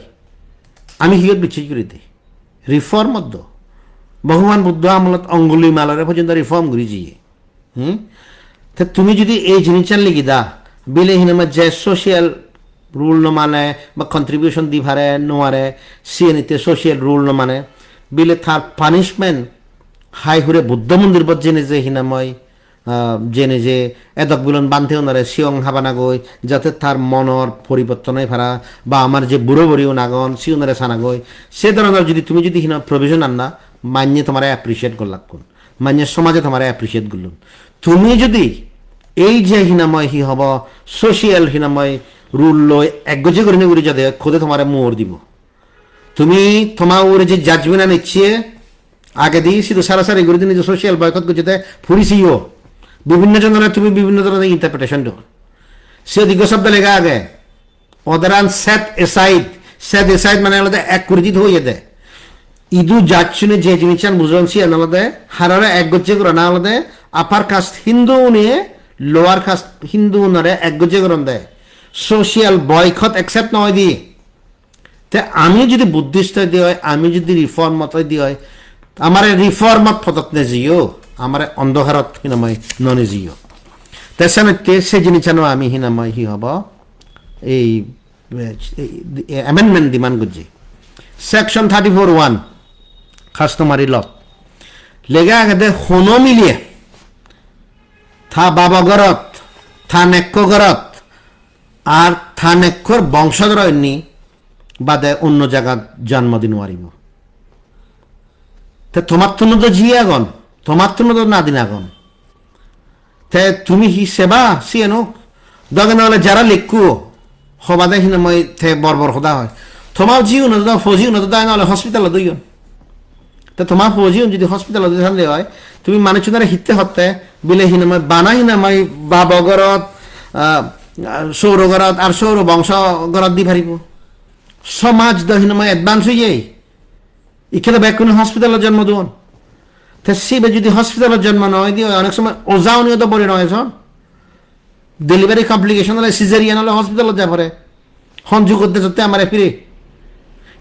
ami hiyot bichej guri de? Reform-ot do. Bhogoban Buddho amolot Angulimalore porjonto reform guri jiye. Hmm? Te tumi jodi ei jinissan ligida, bile hinamai je social rule no mane ba contribution di pare no pare, siyenitte social rule no mane, bile tar punishment hai hure Buddho mondirbot jene je hinamai ah, jene je edok bilon bhante unore siyong habanagoi, jate tar monor poriborton oi para, ba amar je buro buri un agon, siunore sanagoi. Se dhoronor jodi tumi jodi hina provision anna, manye tomare appreciate gollakkun. Manye somaje tomare appreciate gollun. Tumi jodi ei je hinamai hi hobo, social hinamai rule loi ekgojje gurinei guri jade, court-e tomare muor dibo. Tumi toma ugure je judgment an icche, agedi sidu sarasari guri dinei je social boycott gojje de puri siyo. Bibhinno jonore tumi bibhinno dhoronor interpretation do. Siyot ikko shobdo lega age. Order an set aside. Set aside mane olode ek guri di thoye de. Idu judge-une je jinissan bujon siyan olode harore ekgojje gorana olode upper caste Hindu une lower caste Hindu unore ekgojje goron de. Social boycott accept noi di. Te ami jodi Buddhist oi di oi, ami jodi reform ot oi di oi, amare reform ot podot ne jiyo, amare ondhokarot hinamai no ne jiyo. Te senotte se jinisano ami hinamai hi hobo, ei, ei, ei amendment demand gojji. Section thirty-four one, customary law. Lega agede hono mile ta babo gorot, ta nekko gorot, ar ta nekkor bongsodor oinni bade onno jagat jonmo di nuaribo. Te tomattuno do ji agon, tomattuno do nadin agon. Te tumi hi seba siyenok? Doge nole jara lekku hobade hinamai te bor bor hoda hoi. Toma jiuno do, fo jiuno do dai nole hospital-ot doyon. Te toma fo jiun jodi hospital-ot thande oi, tumi manuchunore hitte hotte bile hinamai bana hinamai babo gorot, ah, ah, souro gorot ar souro bongso gorot di paribo. Somaj do hinamai advance oye. Ikke do bekkune hospital-ot jonmo don. Te sibe jodi hospital-ot jonmo noi di oi, onek somoy oja uniyo do bori noi son. Delivery complication ole, cesarean ole hospital-ot ja pore. Hon jugot de jotte amare pire.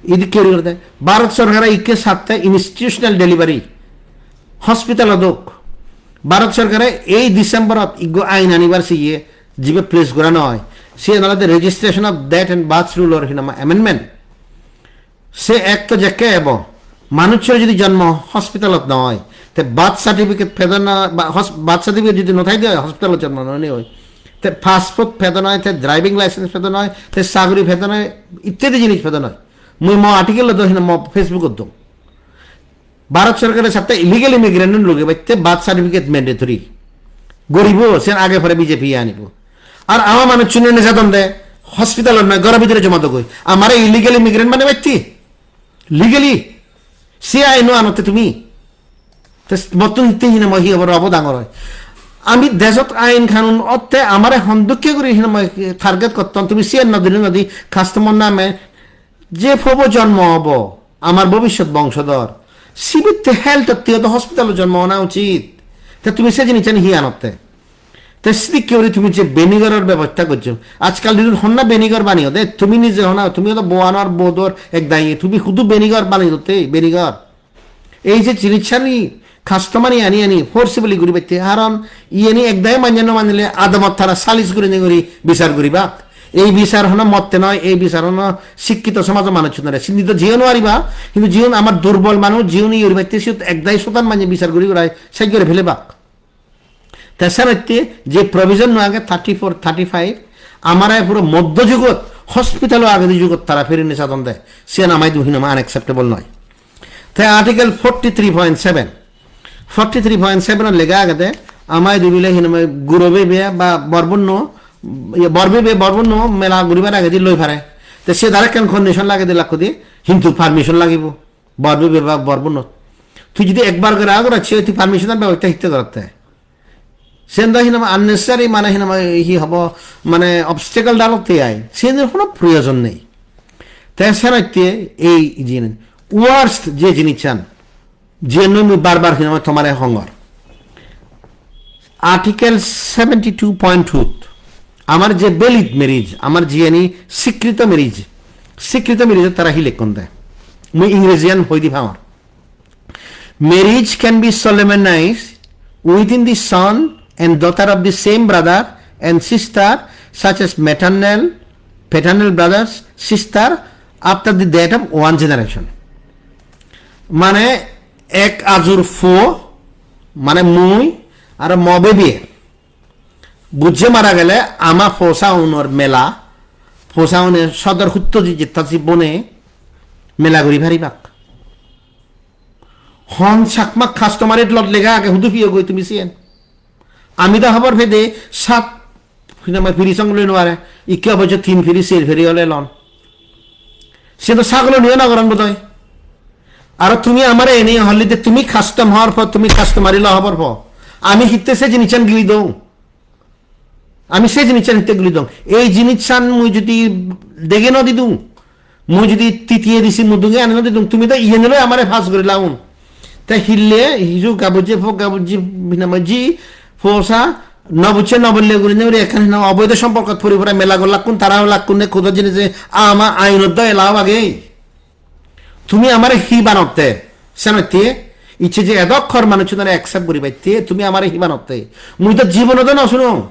Idi carry gorede. Bharat sorkare ikke satte institutional delivery hospital-ot ok. Bharat sorkare ei December-ot iggo ain anibar siye jibe place gora noi. Siyen olode Registration of Death and Birth Rule-or hinama amendment. Se act-to jekke ebo, manuchor jodi jonmo hospital-ot noi, te birth certificate pedo na, ba hos-, birth certificate jodi no thai de oi, hospital-ot jonmo noi ni oi, te passport pedo noi, te driving license pedo noi, te saguri pedo noi, ittedi jinis pedo noi. Mui mo article-ot do hina mo Facebook-ot dong. Bharat sorkare satte illegal immigrant-un loge batte birth certificate mandatory goribo, sen age pore B J P anibo. Ar ama manuchune nejadon de, hospital-ot noi, ghoro bidire joma dogoi. Amare illegal immigrant bane batte? Legally? Se ain no anotte tumi? Te mottun hitte hine mo hi obo, obo dangor oi. Ami dejot ain kanun otte amare hondokke guri hine mo target gotton, tumi siyan no dile nodi custom-or name je pobo jonmo obo, amar bobishyot bongsodor, sibitte health-otte to hospital-ot jonmo ona uchit. Te tumi se jinisani hi anotte? Te sidikke guri tumi je vinegar-or bebosta gojjo, ajkal dinot honna vinegar baniyo de, tumi nije hona, tumi to boanor bodor ek dagi, tumi hudu vinegar baniyo de, vinegar. Ei je jinisani customary ani ani forcibly guribatte, haron iyeni ekdagi manye no manile adamot tara salis gurinei guri bisar guribak. Ei bisar hono motte noi, ei bisar hono sikkito somajo manuchunore. Sindi to jeyo no pariba, hintu jiun amar durbol manuj, jiun iye guribatte siyot ekdagi sotan manye bisar guri gurai sej guri felebak. Te senotte je provision no age thirty-four, thirty-five, amare puro moddo jugot, hospital-o agedi jugot tara firinei sadon de. Siyan amai du hinama unacceptable noi. Te Article forty-three point seven. Forty-three point seven-ot lega agede, amai du bile hinama guro bebe ba borbunno, iye, bor bebe borbunno mela guribar agedi loi pare. Te se dare ekkan condition lagede lakkodi, hintu permission lagibo. Bor bebe ba borbunno. Tui jodi ekbar gora gora se tui permission-or bebosta hitte gorotte? Sen do hinama unnecessary, mane hinama hi hobo, mane obstacle dalotte ai. Sen hono proyojon nei. Te senotte ei jinis, worst je jinissan, jiyen mui bar bar hinama tomare hongor. Article seventy-two point two, amar je valid marriage, amar jiyeni swikrito marriage, swikrito marriage tara hi lekkon de? Mui Ingrejiyan hoi di pangor. Marriage can be solemnized within the son and daughter of the same brother and sister, such as maternal, paternal brothers, sister, after the death of one generation. Mane ek ajur puo, mane mui aro mo bebe, bujje mara gele ama posa unor mela, posa une sodor hutto ji jitta ji bone mela guri paribak. Hon Chakma customary law-t lega age, hudu piyo goi tumi siyen? Ami do hobor pede sat hinamai piri song loi no pare, ikke obosso tin piri, ser piri ole lon. Se do sagolo niyo na goron bodoi. Aro tumi amare ene holli de tumi custom hobor po, tumi customary law hobor po. Ami hitte se jinissan gili dong? Ami se jinissan hitte guli dong? Ei jinissan mui jodi dege no didung, mui jodi titiye disi mudunge ani no didung, tumi do iyen loi amare pass gori lagun. Te hille hiju gabujje po gabujje hinamai ji posa no bucche no bolle gurinei uri ekkan hinamai oboido somporkot puri pura mela gollakkun, tara olakkun ne kudo jinise ama ainot do allow age. Tumi amare hi banotte? Senotte icche je edokkor manuchunore accept guribatte tumi amare hi banotte? Mui do jibonot do no sunong.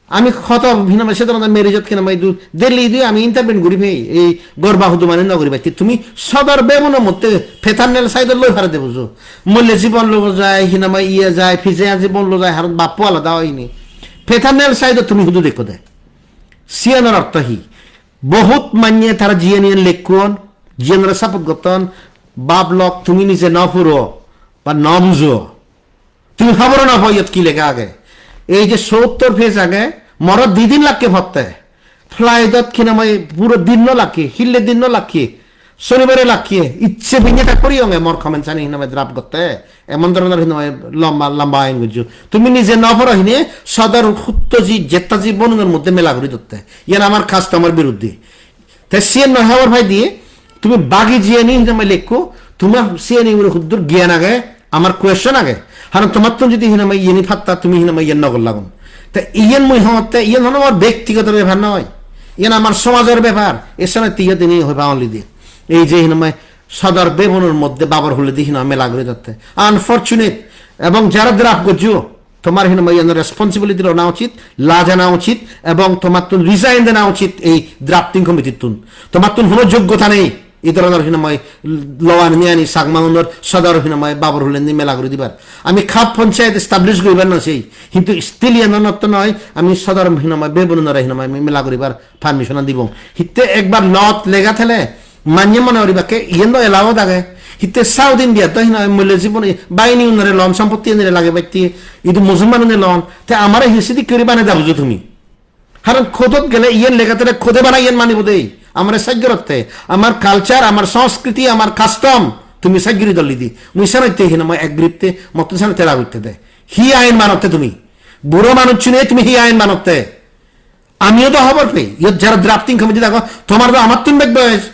Ami hoto hinamai se dhoronor marriage-ot hinamai idu Delhi idu ami intervene guri pei, ei gorba hudu mane no guribatte. Tumi sodor bebunor moddhe paternal side-ot loi pare de bujo. Molle jibon logo jai, hinamai iye jai, pije jibon lo jai, haron bappo alada oini. Paternal side-ot tumi hudu dekko de. Siyanor ortho hi? Bohut manye tara jiyen iyen lekkon, jiyenore support gotton, bab lok tumi nije no puro ba no bujo. Tumi hobor no pao iyot ki lega age. Ei je sottor page age, moro di din lakke potte. Flight-ot hinamai puro din no lakke, hille din no lakke, sonibare lakke, icche pinne ta pori onge mor comments ani hinamai draft gotte. Emon dhoronor hinamai lamba, lamba ain gojjo. Tumi nije no poro hine sodor huttoji, jettaji bonunor moddhe mela guri dotte. Iyan amar custom-or biruddhe. Te siyen noi hobor pai diye, tumi bagi jiyeni hinamai lekko, tuma siyeni ugure huddur giyan age, amar question age. Haron tomattun jodi hinamai iyeni patta, tumi hinamai iyen nogor lagun. Te iyen mui hongotte, iyen hono amar bektigoto bepar noi. Iyen amar somajor bepar. Esana tiyo dini hoi pa only di. Ei je hinamai sodor bebunor moddhe babor huledi hinamai mela guri dotte. Unfortunate. Ebong jara draft gojjo, tomar hinamai iyan responsibility lona uchit, laj ana uchit, ebong tomattun resign dena uchit ei drafting committee-ttun. Tomattun hono joggota nei ei dhoronor hinamai loan niyani Chakma unor sodor hinamai babor hulendi mela guri dibar. Ami khap panchayat establish guribar no sei, hintu still iyan onotto noi, ami sodor hinamai bebunore hinamai ami mela guribar permission an dibong. Hitte ekbar lot lega thele manye mone guribakke iyen do allowed age. Hitte South India to hinamai molle jibon bahini unore lon, sompotti unore lage batti, idu Musulman une lon. Te amare hi sidik guri bane da bujo tumi? Haron court-ot gele iyen lega thele court-e bana iyen manibo de. Amare side gorotte. Amar culture, amar sanskriti, amar custom tumi side guri dolli di. Mui senotte hinamai agree te, motto senotte ragutte de. Hi ain banotte tumi? Buro manuchune tumi hi ain banotte? Amiyo do hobor pei, iyot jara drafting committee ago, tomar do amattun bej boyos,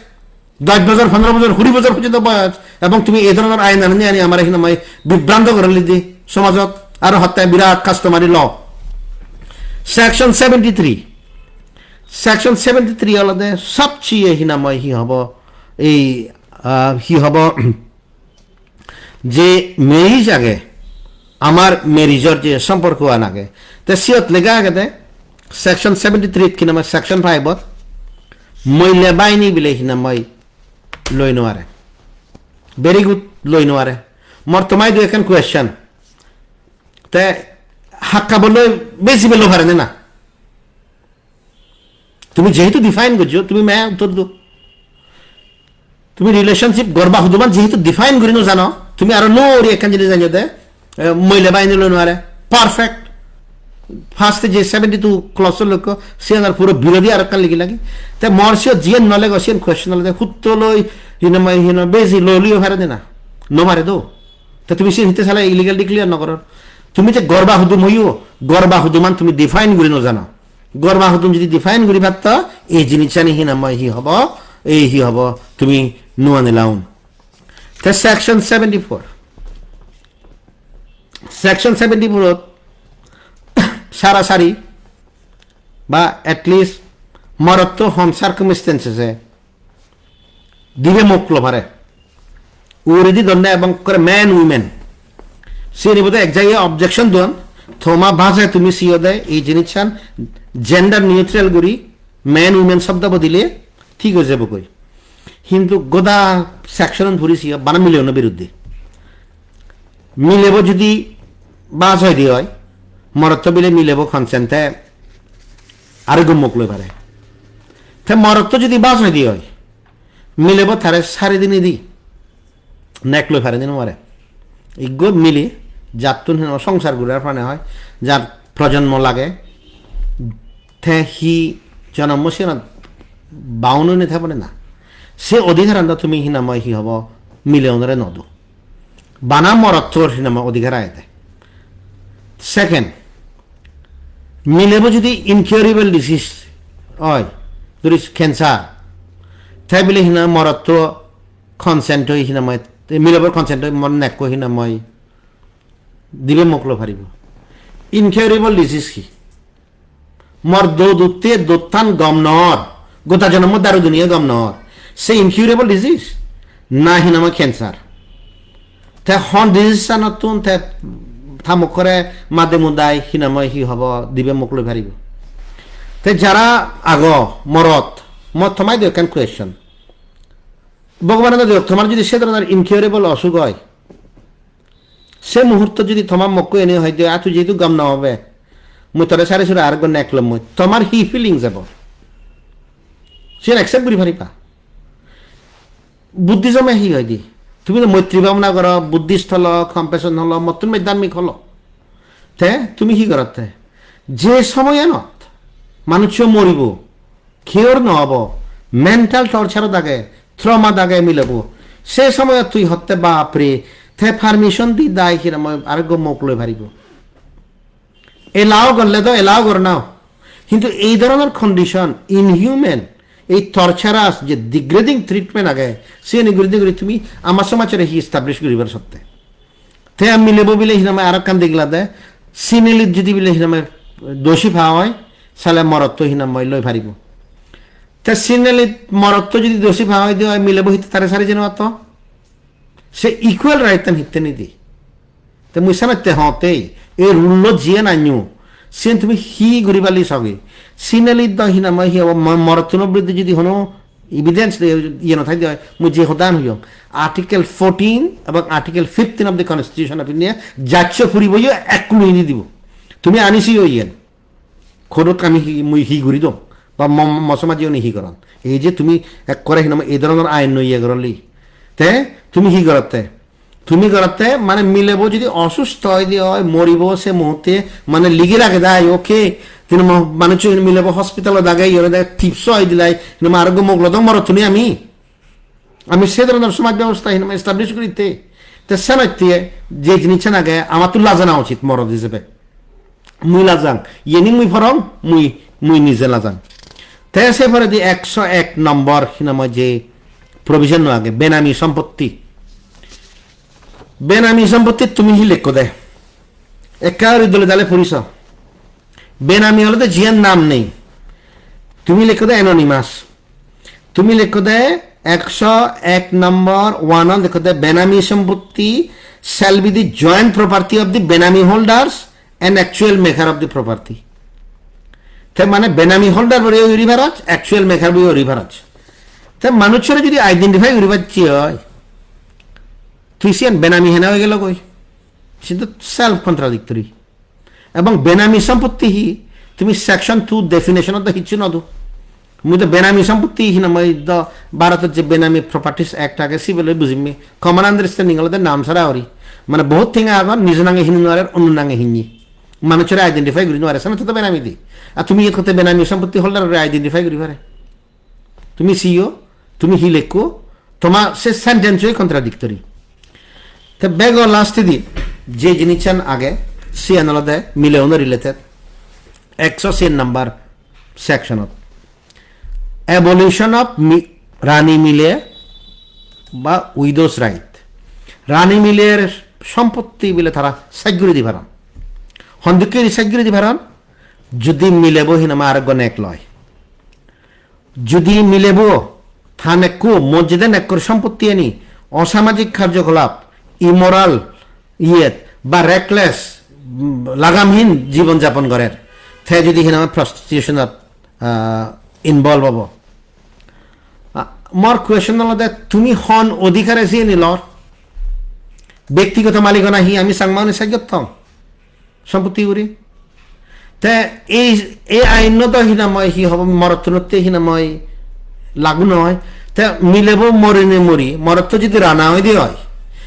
dosh bojor, pondro bojor, kuri bojor porjonto boyos, ebong tumi ei dhoronor ain ani ani amare hinamai bibhranto gorelli di somajot, aro hotte birat customary law. Section seventy three. Section seventy three olode sobcheye hinamai hi hobo, ei, ah, hi hobo, je marriage age, amar marriage-or je somporko an age, te siyot lega agede section seventy three-t hinamai section five-ot moile bahini bile hinamai loi no pare. Very good, loi no pare. Mor tomaidu ekkan question. Te hakka boloi besi belo pare ne na? Tumi jehetu define gojjo, tumi me uttor do. Tumi relationship gorba huduman jehetu define guri no jano, tumi aro nuo guri ekkan jinis jano de, eh, moile bahini loi no pare. Perfect. First je seventy two clause lokko, siyanor puro birodhi aro ekkan ligi lagi. Te mor siyot jiyen no lego, siyen question olode, hutto loi, hinamai, hino, besi loi loi pare de na? No pare do. Te tumi siyen hitte sale illegal declare no goror? Tumi je gorba hudum hoyo, gorba huduman tumi define guri no jano. Gorba hudum jodi define guri patta, ei jinissani hinamai hi hobo, ei hi hobo, tumi nuo anilaun. Te section seventy four. Section seventy four-ot sarasari ba at least morotto hon circumstances-e dibe mok lo pare. Uguredi donne ebong ekkore men women. Siyeni bode ek jage objection don, toma baje tumi siyode ei jinissan gender neutral guri men women sobdobo dile thik oi jebogoi. Hintu goda section-un puri siyo bana mileuno biruddhe. Milebo judi baj hoide oi, morotto bile milebo consent-e arekko mok loi pare. Te morotto judi baj hoide oi, milebo tare sari dinei di nek loi pare di no pare. Iggo mile jattun heno songsar gurar prane oi, jar projonmo lage, te hi jonommo siyanot bound oinei thebo ne na? Se odhikaran do tumi hinamai hi hobo mileunore no do. Bana morottor hinamai odhikar agede. Second, milebo judi incurable disease oi, dhori cancer, te bile hina morotto consent oi hinamai, milebor consent oi mor nekko hinamai dibe mok lo paribo. Incurable disease hi? Mor dod utte dottan gom nor, goda jonommo daru duniye gom nor. Se incurable disease? Na hinamoi cancer? Te hon disease anottun te ta mukkore made mudai hinamoi hi hobo dibe muk loi paribo? Te jara ago morot, mor tomai do ekkan question. Bhogobane do diyok, tomar jodi se dhoronor incurable osuk oi, se muhurto jodi tomar mokko ene hoi de, "A, tui jehetu gom no obe, mui tore sari suri arekko nek lom mui," tomar hi feelings ebo? Siyen accept guri pariba? Buddhism-e hi hoi de? Tumi do moitri bhabona goro, Buddhist holo, compassion holo, mottun bej dharmik holo. Te tumi hi gorotte? Je somoyanot manuccho moribo, cure no obo, mental torture dage, trauma dage milebo, se somoyot tui hotte, "Bapre, te permission di dai hinamoi arekko mok loi paribo." Allow gorle do allow gor nao. Hintu ei dhoronor condition, inhuman, ei torturous je degrading treatment age, siyeni guri de guri tumi ama somajore hi establish guribar sotte? Te milebo bile hinamai aro ekkan degla de, Sinelit jodi bile hinamai doshi pa oi, sale morotto hinamai loi paribo. Te Sinelit morotto jodi doshi pa oi de oi, milebo hitte tare sari jeno atto? Se equal right an hitte nidi? Te mui sanatte hote, ei rule-ot jiyen anyo, siyen tumi hi guri bali sogi? Sinelit do hinamai hi obo, mo-, morottuno biruddhe jodi hono evidence de, iye no thai de oi, mui je hodan hoyong, Article fourteen ebong Article fifteen of the Constitution of India judge-o puribo yo, ekku loi ni dibo. Tumi ani siyo iyen. Court-ot ami hi, mui hi guri dong? Ba mo-, mo somajjone hi goron? Ei je tumi ekkore hinamai ei dhoronor ain no iye goroli. Te tumi hi gorotte? Tumi gorotte, mane milebo jodi osusto oi de oi, moribo se muhutte, mane ligi rage dai, okay. Tini mo-, manuccho milebo hospital-ot age, iyore dai tips oi dilai, hinamai arekko mok lodong morottuni ami. Ami se dhoronor somaj bebosta hinamai establish guritte. Te senotte je jinissan age, amattun lajana uchit morot ijebe. Mui lajang, iyeni mui porong, mui, mui nije lajang. Te se poredi ekso ek nombor hinamai je provision no age, benami sompotti. Benami sompotti tumi hi lekko de? Ekka guri dole dale puri so. Benami olode jiyan nam nei. Tumi lekko de anonymous. Tumi lekko de ekso ek nombor one-ot lekko de, "Benami sompotti shall be the joint property of the benami holders and actual maker of the property." Te mane benami holder bore uri paraj, actual maker bore uri paraj. Te manuchore jodi identify guri pacche oi, tui siyan benami hena oi gelo goi? Siyan to self contradictory. Ebong benami sompotti hi? Tumi section two definition-ot do hissu no do. Mui do benami sompotti hinamai do Bharotot je Benami Properties Act age, sibe loi bujimmi. Common understanding olode nam sara ori. Mane bohut tenga agon, nijo nange hini nw parer, onno nange hini. Manuchore identify guri nw pare, senotte do benami de. Ar tumi iyot hotte benami sompotti holder-ore identify guri pare? Tumi siyo, tumi hi lekko, toma se sentence-o contradictory. Te bego last-edi je jinissan age, siyan olode mile uno related. Ekso sen number section-ot. Abolition of mi-, Rani Mile ba widows right. Rani Miler sompotti bile tara saj guri di paron. Hondokke guri saj guri di paron? Jodi milebo hinamai arekko nek loi. Jodi milebo ta nekko, mor jede nekkor sompotti ani osamajik karjokolap, immoral, iyet, ba reckless, mm, lagamhin jibon japon gorer, te jodi hinamai prostitution-ot, ah, involve obo. Ah, mor question olode, tumi hon odhikare siyeni lor? Bektigoto maligona hi ami Changma-une saj gottong sompotti guri? Te ei, ei ainno do hinamai hi hobo, morottunotte hinamai lagu noi. Te milebo morinei mori, morotto jodi rana oide oi,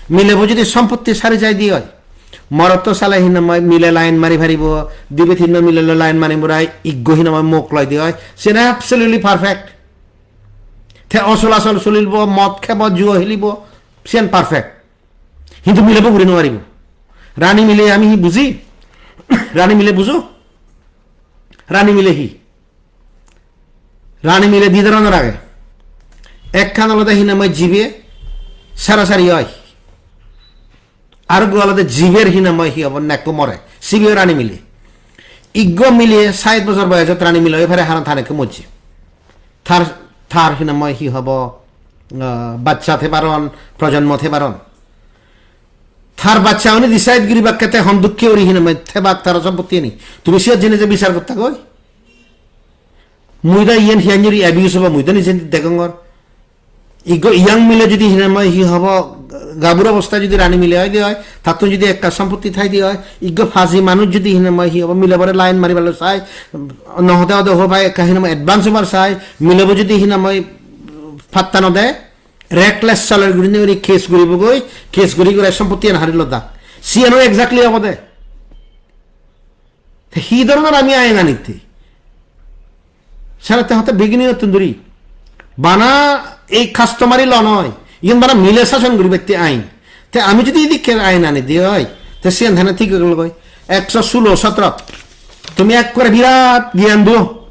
milebo jodi sompotti sari jaide oi, morotto sale hinamai mile line mari paribo, dibe tinno mile loi line mari murai iggo hinamai mok loide oi, siyen absolutely perfect. Te osolachol solibo, mod hebo, juo helibo, siyen perfect. Hintu milebo guri nw paribo. Rani Mile ami hi buji? Rani Mile bujo? Rani Mile hi? Rani Mile di dhoronor age. Ekkan olode hinamai jibe sarasari oi. Arekko olode jiber hinamai hi obo, nekko more. Sibeyo Rani Mile. Iggo mile sait bojor boyojot rani mile oi pare, haron tar ekko mojje. Tar, tar hinamai hi hobo, ah, baccha thei paron, projonmo thei paron. Tar baccha uni decide guribakke te hon dokke guri hinamai thebak tar sompotti ani. Tumi siyot jeinei je bichar gotta goi. Mui do iyen hiyan juri abuse obo, mui do nije degongor. Iggo young mile judi hinamai hi hobo, gabur obostha judi rani mile oi de oi, tattun judi ekka sompotti thai de oi, iggo paji manuj judi hinamai hi hobo, milebore line maribar sai, no hode hode ho pai ekka hinamai advance obar sai, milebo judi hinamai patta no de, reckless soler gurinei guri case guribogoi, case guri guri sompotti an hari lodak. Siyano exactly obode. Te hi dhoronor ami ain anitte? Senotte hotte beginning-ottun dhuri. Bana ei customary law noi, iyen bana mile sason guribatte ain. Te ami judi idikke ain ani de oi, te siyen hene thik oi gelo goi. Ekso sulo sotro. Tumi ekkore birat gyan do.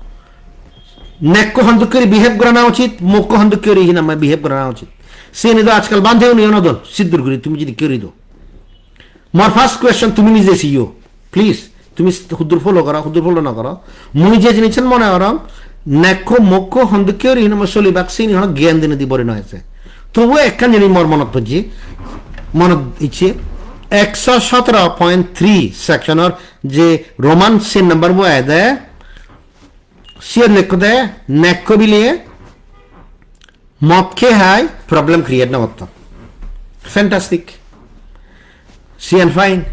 Nekko honduk guri behave gorana uchit, mokko honduk guri hinamai behave gorana uchit. Siyeni do ajkal bhante uniyo no don, siddur guri tumi judi guri do. Mor first question, tumi nije siyo. Please, tumi huddur follow goro, huddur follow no goro. Mui je jinissan mone gorong, nekko mokko hondokke guri hinamai solibak sini hono gyan dinei di bori no ase. Tobu ekkan jinis mor monot pojje, monot icche, ekso sotero point three sectionor je Roman sen number bo ede, siyot lekkode nekko bile mod khe hai problem create no gotton. Fantastic. Siyan fine.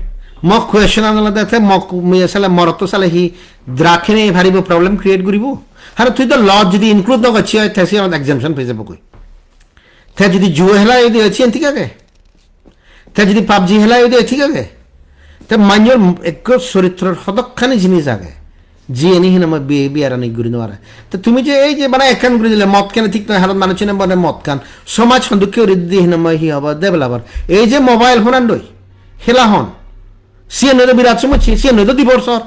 Mo question an olode te mo, mui sale morotto sale hi drug hene paribo problem create guribo? Hare tui do law jodi include no gocchi oi, te siyan exemption pei jabo goi. Te jodi juo hela oi de oi, siyan thik age. Te jodi PUBG hela oi de oi, thik age. Te manjor ekko choritror hodokkani jinis age. Jiyeni hinamai behavior ani guri no pare. Te tumi je ei je bana ekkan guri dile mod kene thik noi, haron manuchune bana mod khan. Somaj hondokke guri didi hinamai hi hobo develop or. Ei je mobile phone an doi hela hon. Siyen noi do birat somosse, siyen noi do divorce or.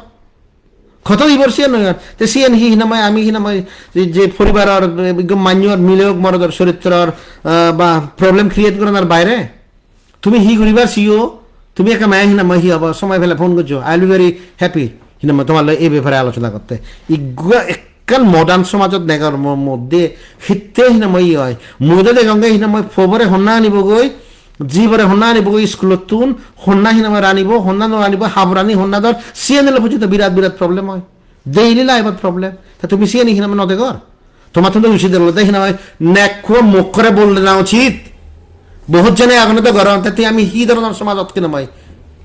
Hoto divorce siyen noi or. Te siyen hi hinamai ami hinamai je, je poribaror, eh, manjor, mile ok morodor, choritror, ah, ba problem create goranar baire. Tumi hi guribar siyo, tumi ekka maya hinamai hi hobo, somoi pele phone gojjo. I will be very happy. Hinamai tomar loi ei bepare alochona gotte. Igga ekkan modern somajot degor mo-, moddhe hitte hinamai hi oi. Mui do degonge hinamai pobore honna anibogoi, jibore honna anibogoi iskulottun, honna hinamai ranibo, honna no ranibo, haborani honna dor, siyeni loi pojjonto birat birat problem oi. Daily life-ot problem. Ta tumi siyeni hinamai no degor. Tomattun do ucit olode hinamai nekko mokkore bolle na ucit. Bohut jone agon do goron, te ami hi dhoronor somajot hinamai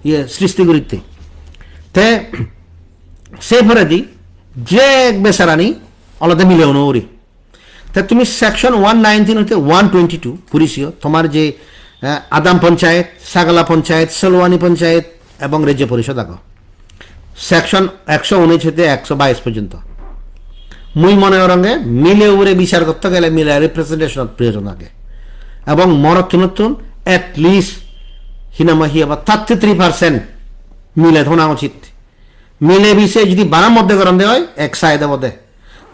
iye srishti guritte. Te se poredi je besarani olode mile uno uri. Te tumi section one nineteen hoite one twenty-two puri siyo, tomar je, eh, Adam Panchayat, Sagala Panchayat, Solwani Panchayat ebong Rajya Porishod ago. Section ekso unis hoite ekso bais porjonto. Mui mone goronge mile ugure bichar gotte gele mile representation proyojon age. Ebong morottunottun at least hinamai hi aba thirty-three percent mile thona uchit. Mile bise jodi bana modde goronde oi, ek side obode.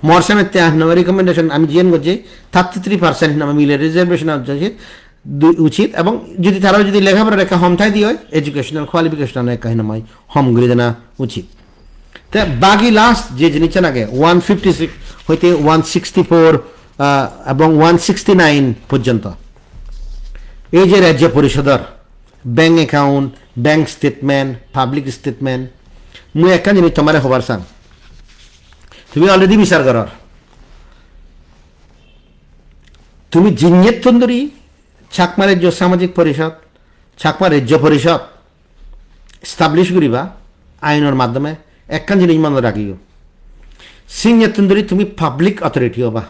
Mor semette hinamai recommendation ami jiyen gojje, thirty-three percent hinamai mile reservation ojje uchit, du-, uchit, ebong jodi tara jodi lekha porar ekka hom thai di oi, educational qualification ekka hinamai hom guri dena uchit. Te bagi last je jinissan age, one fifty-six hoite one sixty-four, ah, ebong one sixty-nine porjonto. Ei je Rajya Porishodor bank account, bank statement, public statement, mui ekkan jinis tomare hobar sang. Tumi already bichar goror. Tumi jinyettun duri Chakma Rajya Samajik Porishod, Chakma Rajya Porishod establish guriba ainor maddhome, ekkan jinis monot ragiyo. Sinyettun duri tumi public authority oba,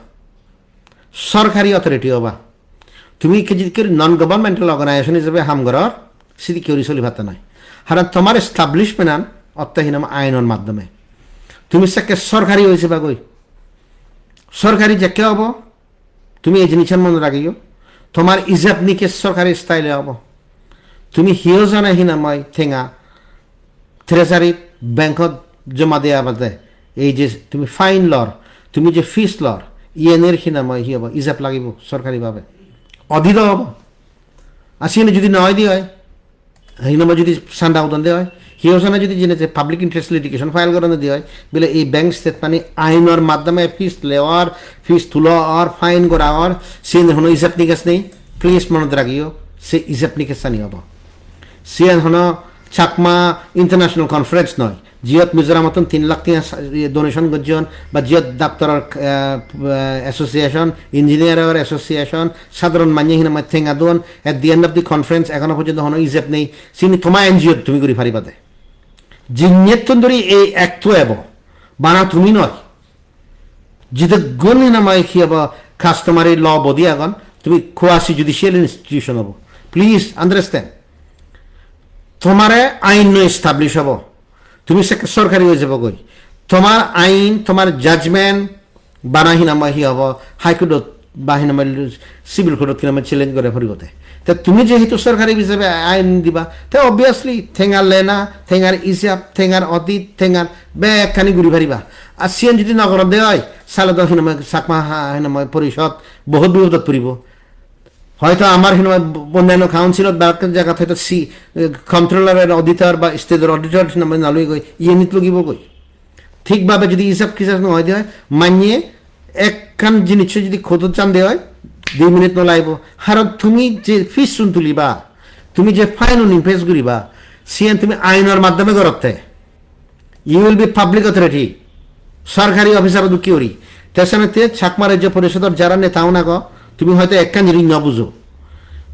sorkari authority oba. Tumi ikke jidikke non governmental organization ijebe ham goror, sidikke guri soli patta noi. Haron tomar establishment an otte hinam ainor maddhome. Tumi sekke sorkari oi jebagoi. Sorkari jekke obo, tumi ei jinissan mone ragiyo. Tomar ijeb nikes sorkari style e obo. Tumi hiyo jone hinamai tenga treasury bankot joma deya bade, ei je tumi fine lor, tumi je fees lor, iyenir hinamai hi obo, ijeb lagibo sorkari bhabe. Audit obo. Ar siyeni jodi no oi de oi, hinamai jodi sanda udon de oi, Hi hojone jodi jene je public interest litigation file goronde oi, bile ei bank statement-ani ainor maddhome fees lewar, fees tulor, fine goror, siyen hono ijab nikas nei, please monot ragiyo, se ijab nikas-ani obo. Siyen hono Chakma International Conference noi, jiyot Mizoramottun tin lakh tenga sa-, iye, donation gojjon, ba jiyot doctor-or, eh, eh, association, engineer-or association, sadharon manye hinamai tenga don, at the end of the conference, ekhono porjonto hono ijab nei, sini toma N G O tumi guri paribade. Jinnettun duri ei act-to ebo, bana tumi noi. Jidukkun hinamai hi hobo customary law body agon, tumi quasi judicial institution obo. Please understand. Tomare ain no establish obo. Tumi sekke sorkari oi jebo goi. Tomar ain, tomar judgment, bana hinamai hi hobo, High Court-ot ba hinamai civil court-ot hinamai challenge gore poribo te. Te tumi jehetu sorkari hisabe ain diba, te obviously tenga lena, tengar ijab, tengar audit, tengar bekkani guri pariba. Ar siyen jodi no goronde oi, sale do hinamai Chakma ha-, hinamai porishod bohut bipodot poribo. Hoyto amar hinamai onnanno council-ot ba ekkan jagat hoyto si, eh, comptroller, auditor ba state-or auditor hinamai nalui goi, iyenit lugibo goi. Thik bhabe jodi hisab kisab no hoide oi, manye ekkan jinis jodi court-ot jande oi, dui minute no lagibo. Haron tumi je fees-un tuliba, tumi je fine-un impose guriba, siyen tumi ainor maddhome gorotte. You will be public authority. Sorkari officer dokke guri. Te senotte Chakma Rajyo Porishodor jara neta-un ago, tumi hoyto ekkan jinis no bujo.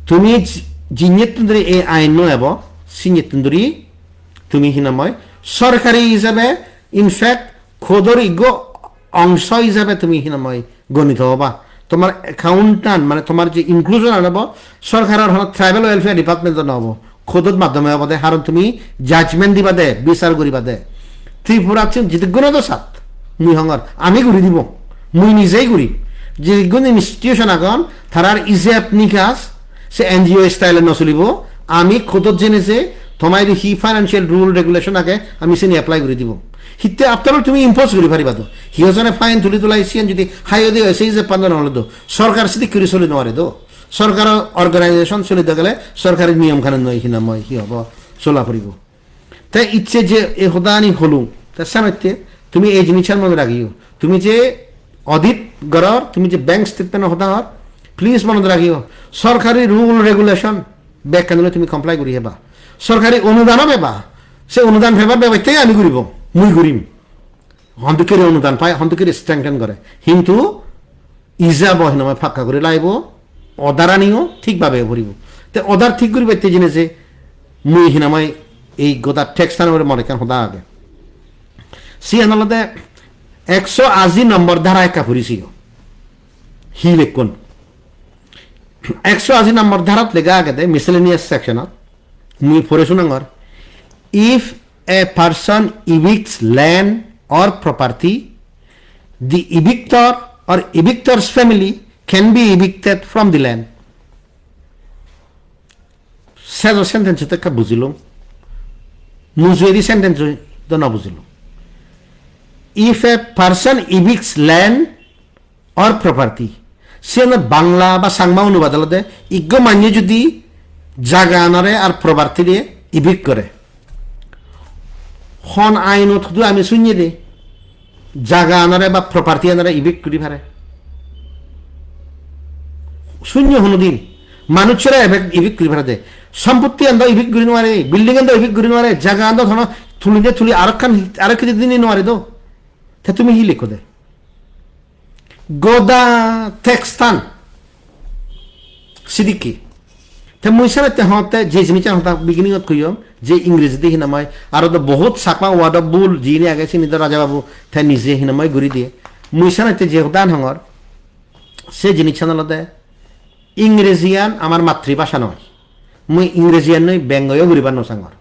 Tumi ji-, jinnettun duri ei ain no ebo, sinnettun duri tumi hinamai sorkari hisabe, in fact, court-or iggo ongso hisabe tumi hinamai gonito oba. Tomar account-an, mane tomar je inclusion-an obo, sorkaror hono tribal welfare department-o no obo, court-or maddhome obode, haron tumi judgment dibade, bisar guribade. Tripura-t jidukkun odo sat, mui hongor, ami guri dibo, mui nijei guri. Jidukkun institution agon, tarar ijab nikas, se N G O style-e no solibo, ami court-ot jene je, toma idu hi financial rule regulation age, ami sini apply guri dibo. Hitte after all tumi impose guri pariba do. Hi hojone fine tuli tulai siyen jodi hai ode oi, sei je pandan holo do. Sorkar sidik guri soli no pare do. Sorkar organization solide gele sorkari niyom kanun noi hinamai hi hobo sola poribo. Te icche je e hodani holung, te senotte tumi ei jinissan mone ragiyo. Tumi je audit goror, tumi je bank statement hoda hor, please monot ragiyo. Sorkari rule regulation bekkani loi tumi comply guri heba. Sorkari onudan peba. Se onudan pebar bebosta ami guribo, mui gurim. Hondokkere onudan pai, hondokkere strengthen gore. Hintu ijab-o hinamai pakka guri lagibo, order-aniyo thik bhabe poribo. Te order thik guribatte jene je mui hinamai ei goda text-an ugure mor ekkan hoda age. Siyan olode ekso aji nombor dhara ekka puri siyo. Hi lekkon? Ekso aji nombor dharat lega agede miscellaneous section-ot. Mui pore sunangor. If a person evicts land or property, the evictor or evictor's family can be evicted from the land. Sejo sentence-o ekka bujilung. Mujungedi sentence-o do no bujilung. If a person evicts land or property, siyan Bangla ba Changma onubad olode ikko manye judi jaga anore ar property re evict gore. Hon ainot hudu ami sunye de jaga anore ba property anore evict guri pare? Sunye honodin. Manuchore evict, evict guri pare de. Sompotti an do evict guri no pare, building an do evict guri no pare, jaga an do hono tuli de tuli arokkan, arok hidi dini no pare do. Te tumi hi likho de? Goda text-an sidikke. Te mui senotte hotte je jinissan hoda beginning-ot hoyong, je Ingrejidi hinamai, aro do bohut Chakma word-o bul jini age sini do Raja Babu te nije hinamai guri diye. Mui senotte je hodan hongor, se jinissan olode Ingrejiyan amar matribhasha noi. Mui Ingrejiyan noi, bengoyo guribar no sangor.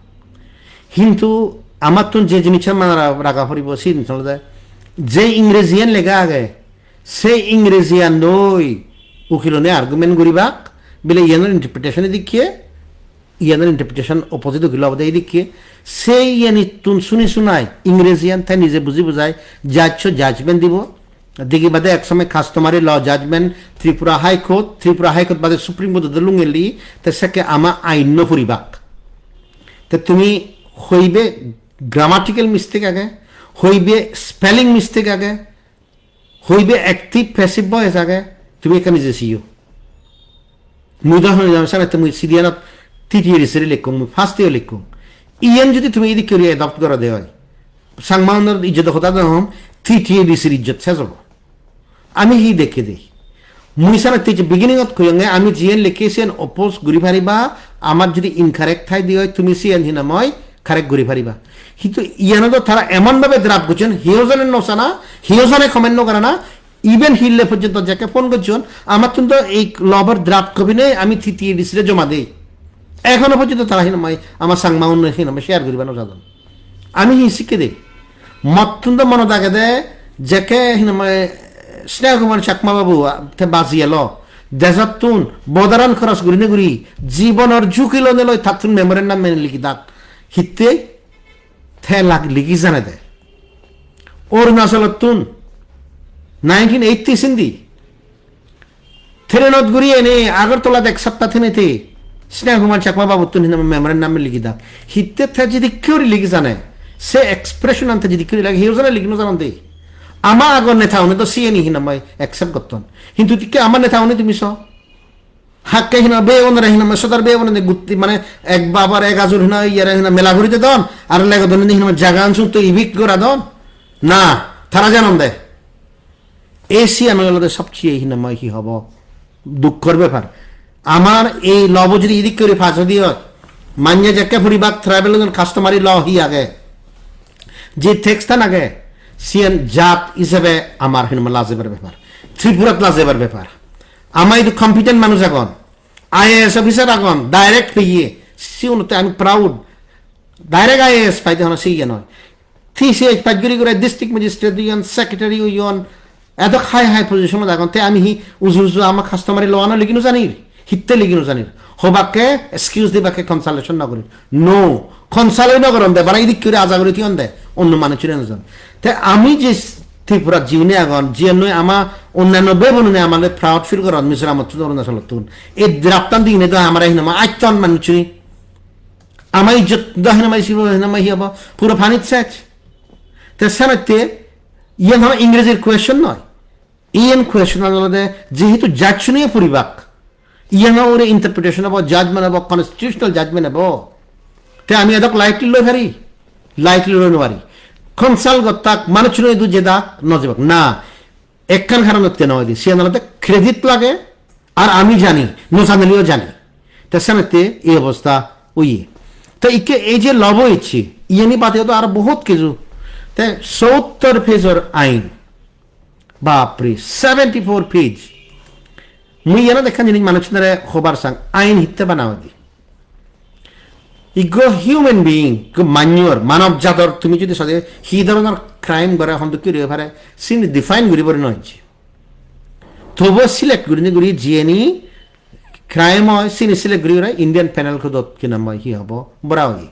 Hintu amattun je jinissan mane ra-, raga poribo, siyen olode je Ingrejiyan lega age, se Ingrejiyan loi ukilune argument guribak, bile iyanor interpretation edikke, iyanor interpretation opposite ukilo obode edikke, se iyanittun suni sunai Ingrejiyan te nije buji bujai judge-o judgment dibo. Degi bade ek somoy customary law judgment Tripura High Court, Tripura High Court bade Supreme Court-ot lungeli, te sekke ama ain no puribak. Te tumi Hoibe grammatical mistake age, hoibe spelling mistake age, hoibe active passive voice age, tumi ekka nije siyo. Mui do hoi jam sanatte mui sidiyanot T T A D C re likkong, mui first-e likkong. Iyen jodi tumi idikke guri adopt gora de oi, Changma unor ijjot hoda do hom, T T A D C r ijjot ses obo. Ami hi dekke dei? Mui sanatte je beginning-ot koyonge, ami jiyen lekki siyen oppose guri pariba, amar jodi incorrect thai de oi, tumi siyen hinamoi correct guri pariba. Hintu iyano do tara emon bhabe draft gocchon, hiyo jone no sana, hiyo jone comment no gorana, even hille porjonto jekke phone gocchon, amattun do ei lobor draft copy nei ami T T A D C re joma dei. Ekhono porjonto tara hinamoi ama Changma unno hinamoi share guriba no jadon. Ami hi sikke dei? Mottun do monot agede jekke hinamoi Sneha Kumar Chakma babu, a, te baji elo. Dejottun border-an cross gurinei guri jibonor juki lonei loi tattun memorandum mane ligi dak. Hitte? Te lag ligi jane de. Arunachalottun nineteen eighty sindi trainot guri ene Agartalat ek sapta thenete Sneha Kumar Chakma babuttun hinamoi memorandum ligi dak. Hitte te jedikke guri ligi jane, se expression an te jedikke guri lage, hiyo jane ligi no janon de. Ama agor neta une do siyeni hinamoi accept gotton. Hintu tikke ama neta une tumi so. Hakke hina begonore hina ma sodar begonore gutti mane ek babar ek ajur hina iyare hina mela guri dedon, ar legodon indi hina ma jagan sutto evict gora don. Na, tara janon de. Ei siyan olode sobcheye hina ma hi hobo dukkor bepar. Amar ei law bo jodi idik guri pass odi oi, manye jekke puribak tribal customary law hi age, je text an age, siyan jat hisebe amar hina ma lajebar bepar. Tripurat lajebar bepar. Ama idu competent manuj agon, I A S officer agon, direct peye, siunotte ami proud. Direct I A S paide hono siye noi. T C S pass guri guri district magistrate oyon, secretary oyon, edok high high position-ot agon. Te ami hi uju uju ama customary law ano ligi no janir, hitte ligi no janir. Hobakke excuse dibakke consultation no gorir. No, consult no goron de, bara idik guri aja guri thiyon de, onno manuj chire no jan. Te ami je Tripura jiune agon, jiyan noi ama onnanno bebonune amale proud feel goron Mizoramottun, Arunachalottun. Ei draft-an dine do amare hinama atton manuchchune. Ama ijjot do hinama isibo hinama hi obo? Puro panit sej. Te senotte iyan hono Ingrejir question noi. Iyan question olode jehetu judge-une puribak. Iyano ugure interpretation obo, judgment obo, constitutional judgment obo. Te ami edok lightly loi pari? Lightly loi no pari. Consult gottak, manuchchune idu jedak, no jebak. Na, ekkan karonotte no oide. Siyan olode credit lage, ar ami jani, no janileo jani. Te senotte ei obosta oye. Te ikke ei je law bo ecche, iyeni bade do aro bohut kichu. Te sottor page-or ain. Bapre, seventy-four page. Mui iyanot ekkan jinis manuchunore hobar sang, ain hitte bana oide. Iggo human being, iggo manjor, manob jador tumi jodi sode hi dhoronor crime gore, hon dokke guri oi pare, sini define guri bari no ecche. Tobo select gurinei guri jiyeni crime oi, sini select guri guri Indian Penal Code-ot hi nang hoi hi hobo, bora oye.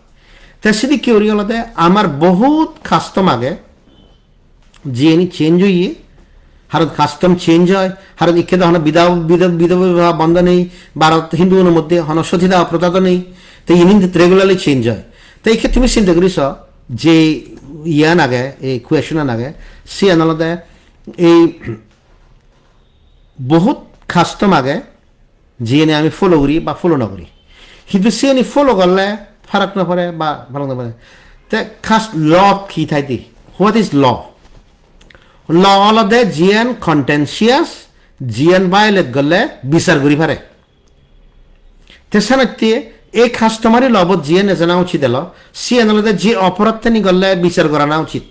Te sidikke guri olode amar bohut custom age, jiyeni change oye, haron custom change oi, haron ikke do hono bida-, bida-, bida-, bida bondo nei, Bharot Hindu unor moddhe hono soti daw protha do nei, te iyeni regularly change oi. Te ikke tumi sinte guri so, je iyan age, ei question an age, siyan olode ei bohut custom age, jiyeni ami follow guri ba follow no guri. Hintu siyeni follow gorle farak no pore ba farak no pore. Te cus-, law hi thai di? What is law? Law olode jiyen contentious, jiyen violate gorle bichar guri pare. Te senotte ei customary law bot jiyen ejana uchit elo, siyen olode je oporadh tani gorle bichar gorana uchit.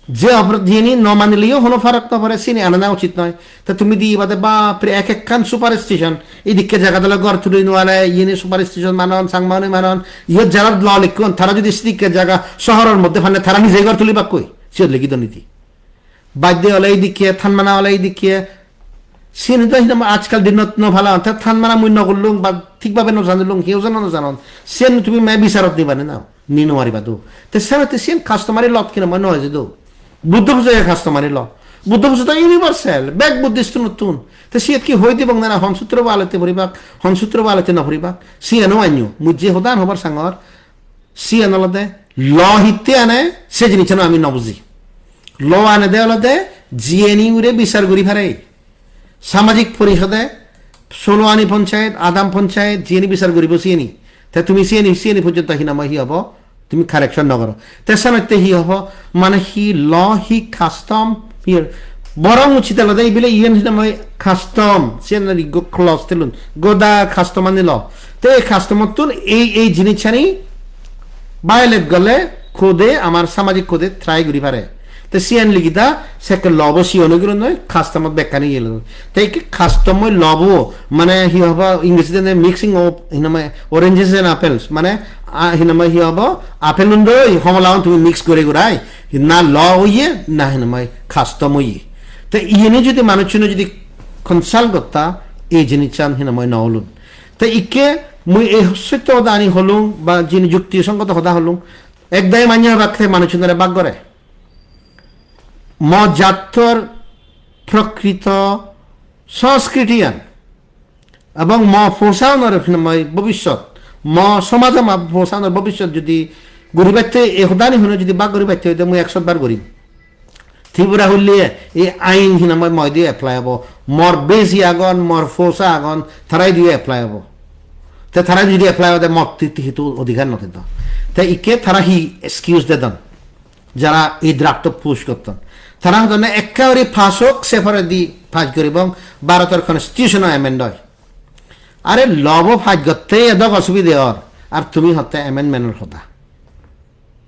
Je oporad jiyeni no manileo hono farak no pore, sini anana uchit noi. Te tumi di ibade bapre ek ekkan superstition. Idikke jagat ole ghor tuli nuare, iyeni superstition manon, Changma-une manon. Iyot jara law likkon, tara jodi sidikke jaga sohoror moddhe panne, tara nije ghor tulibakkoi. Siyot ligi don idi. Badde ole idikke, thanmana ole idikke. Sini do hinam ajkal dinot no pala, te thanmana mui no gollung, ba thik bhabe no janilung, hiyo jone no janon. Siyen tumi me bicharot diba ne nao. Ni nuwariba do. Te senotte siyen customary law-t hinamoi no hoide do. Buddho pujo ye customary law. Buddho pujo to universal, bek Buddhist-unottun. Te siyot hi hoi dibong na, hon sutro balete puribak, hon sutro balete no puribak. Siyeno anyo. Mui je hodan hobar sangor, Siyan olode law hitte ane, se jinissan ami no buji. Law anede olode jiyeni ure bisar guri pare. Samajik porisode, Soloani ponchayet, Adam ponchayet, jiyeni bisar guribo siyeni. Te tumi siyeni, siyeni porjonto hinamai hi hobo? Tumi correction no goro. Te senotte hi hobo? Mane hi law, hi custom, hi borong uchit olode ibile iyen hinamai custom, siyen ikko clause tulon. Goda custom ani law. Te ei custom-ottun ei, ei jinissani violate gole code, amar samajik code try guri pare. Te siyan ligi da, sekke law bo siyon guri noi, custom-ot bekkani yelo. Te ikke custom oi law bo, mane hi hobo, English-ot hoide mixing of, hinamai, oranges and apples, mane, a, hinamai hi hobo, apple undo, homola un tumi mix guri gurai, na law oye, na hinamai custom oye. Te iyeni jodi manuchune jodi consult gotta, ei jinissan hinamai no olun. Te ikke mui ei sotto hodani holung ba jini jukti songoto hoda holung, ek dagi manye bak te manuchunore bak gore. Mo jattor prokrito sanskritiyan ebong mo posaunor hinamai bobissot, mo somaj ama posaunor bobissot jodi guribatte, ei hodani hune jodi bak guribatte hoide mui ekshot bar gurim. Tripura hulle ei ain hinamai moidu apply obo, mor beji agon, mor posa agon, tara idu apply obo. Te tara jodi apply ode mor ti-, ti-, hitu odhikar no tedo. Te ikke tara hi excuse dedon? Jara ei draft-o push gotton, tara hodonne ekka guri pass ok, se poredi pass guribong, Bharotor constitution-o amend oi. Are law bo pass gotte edok osubide or, ar tumi hotte amendment-or hoda.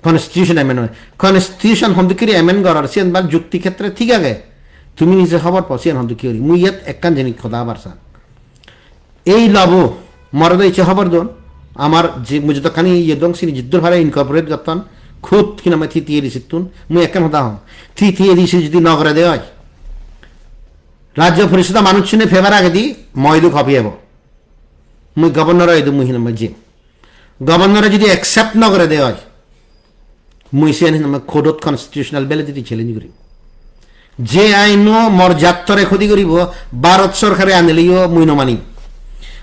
Constitution amend oi. Constitution hondokkiri amend goror, siyan ba jukti khetre thik age. Tumi nije hobor po, siyan hondokkiri. Mui iyot ekkan jinis hoda hobar san. Ei law bo more do icche hobor don. Amar je mui jodokkani iye dong sini jiddur pare incorporate gotton. Khud hinamai T T A D C-ttun. Mui ekkan hoda hong. T T A D C jodi no gore de oi, Rajya Porisodo manuchune paper agedi mo idu copy ebo. Mui governor-o idu mui hinamai jim. Governor-e jodi accept no gore de oi, mui siyan hinamai court-ot constitutional validity challenge gurim. Je aino mor jattore khoti guribo, Bharot sorkare anileyo mui no manim.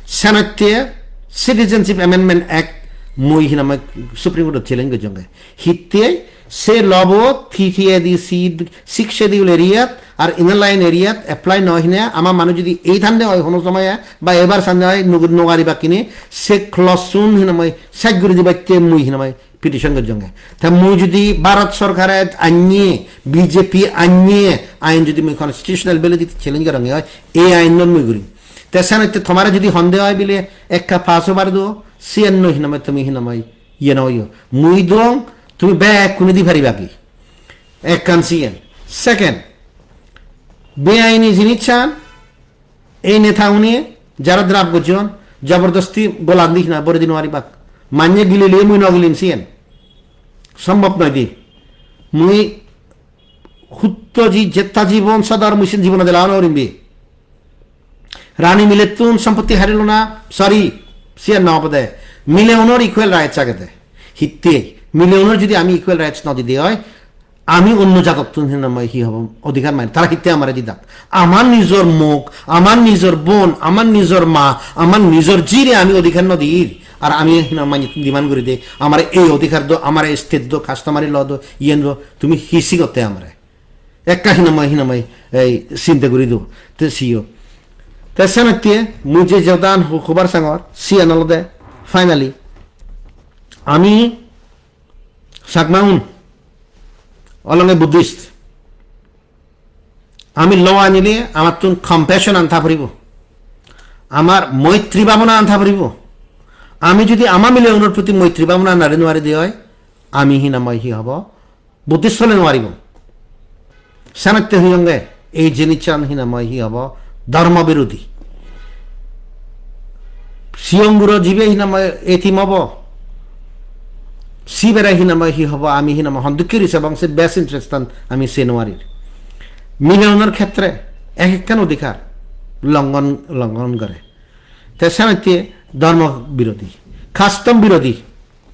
Senotte Citizenship Amendment Act mui hinamai Supreme Court-ot challenge gojjonge. Hitte se law bo T T A D C Sixth Schedule area-t ar Inner Line area-t apply no hine ama manuj jodi ei thande oi hono somoye ba ebar sande oi nugur nogari bakkine se clause-un hinamai side guri dibatte mui hinamai petition gojjonge. Te mui jodi Bharat sorkare anye, B J P anye ain jodi mui constitutional validity challenge goronge oi, ei ain non mui gurim. Te senotte tomare jodi honde oi bile ekka pass obar do, siyan no hinamai tumi hinamai iye no oyo. Mui dong, tumi bekkune di pariba ki? Ekkan siyen. Second, beaini jinissan ei neta une jara draft gojjon, jobordosti golan di hina bore di no paribak. Manye gilile mui no gilim siyen. Sombhob noi di. Mui hutto ji jetta jibon sadar mui siyen jibonot ela no gurim bi. Rani milettun sompotti harilo na, sorry, siyan no obode. Mile unor equal rights agede. Hitte, mile unor jodi ami equal rights no dide oi, ami onno jadottun hinamai hi hobo, odhikar mani, tara hitte amare didak. Amar nijor mok, amar nijor bon, amar nijor ma, amar nijor jire ami odhikar no dir. Ar ami hinamai demand guri de, amare ei odhikar do, amare state do, customary law do, iyen do, tumi hi sigotte amare? Ekka hinamai, hinamai ei sinte guri do. Te siyo. Te senotte mui je jodan hu-, hubar sangor, siyan olode finally ami Chakmaun olonge Buddhist. Ami law anile amattun compassion anta poribo. Amar moitri bhabona anta poribo. Ami jodi ama mile unor proti moitri bhabona nari nwari de oi, ami hinamai hi hobo? Buddhist hole no paribo. Senotte hoyonge, ei jinissan hinamai hi hobo? Dharma birodhi. Siyong guro jibe hinamai etim obo, sibere hinamai hi hobo, ami hinamai hondokkiri sebong se best interest-an ami se no parir. Mile unor khetre ek ekkan odhikar longhon, longhon gore. Te senotte dharma birodhi, custom birodhi.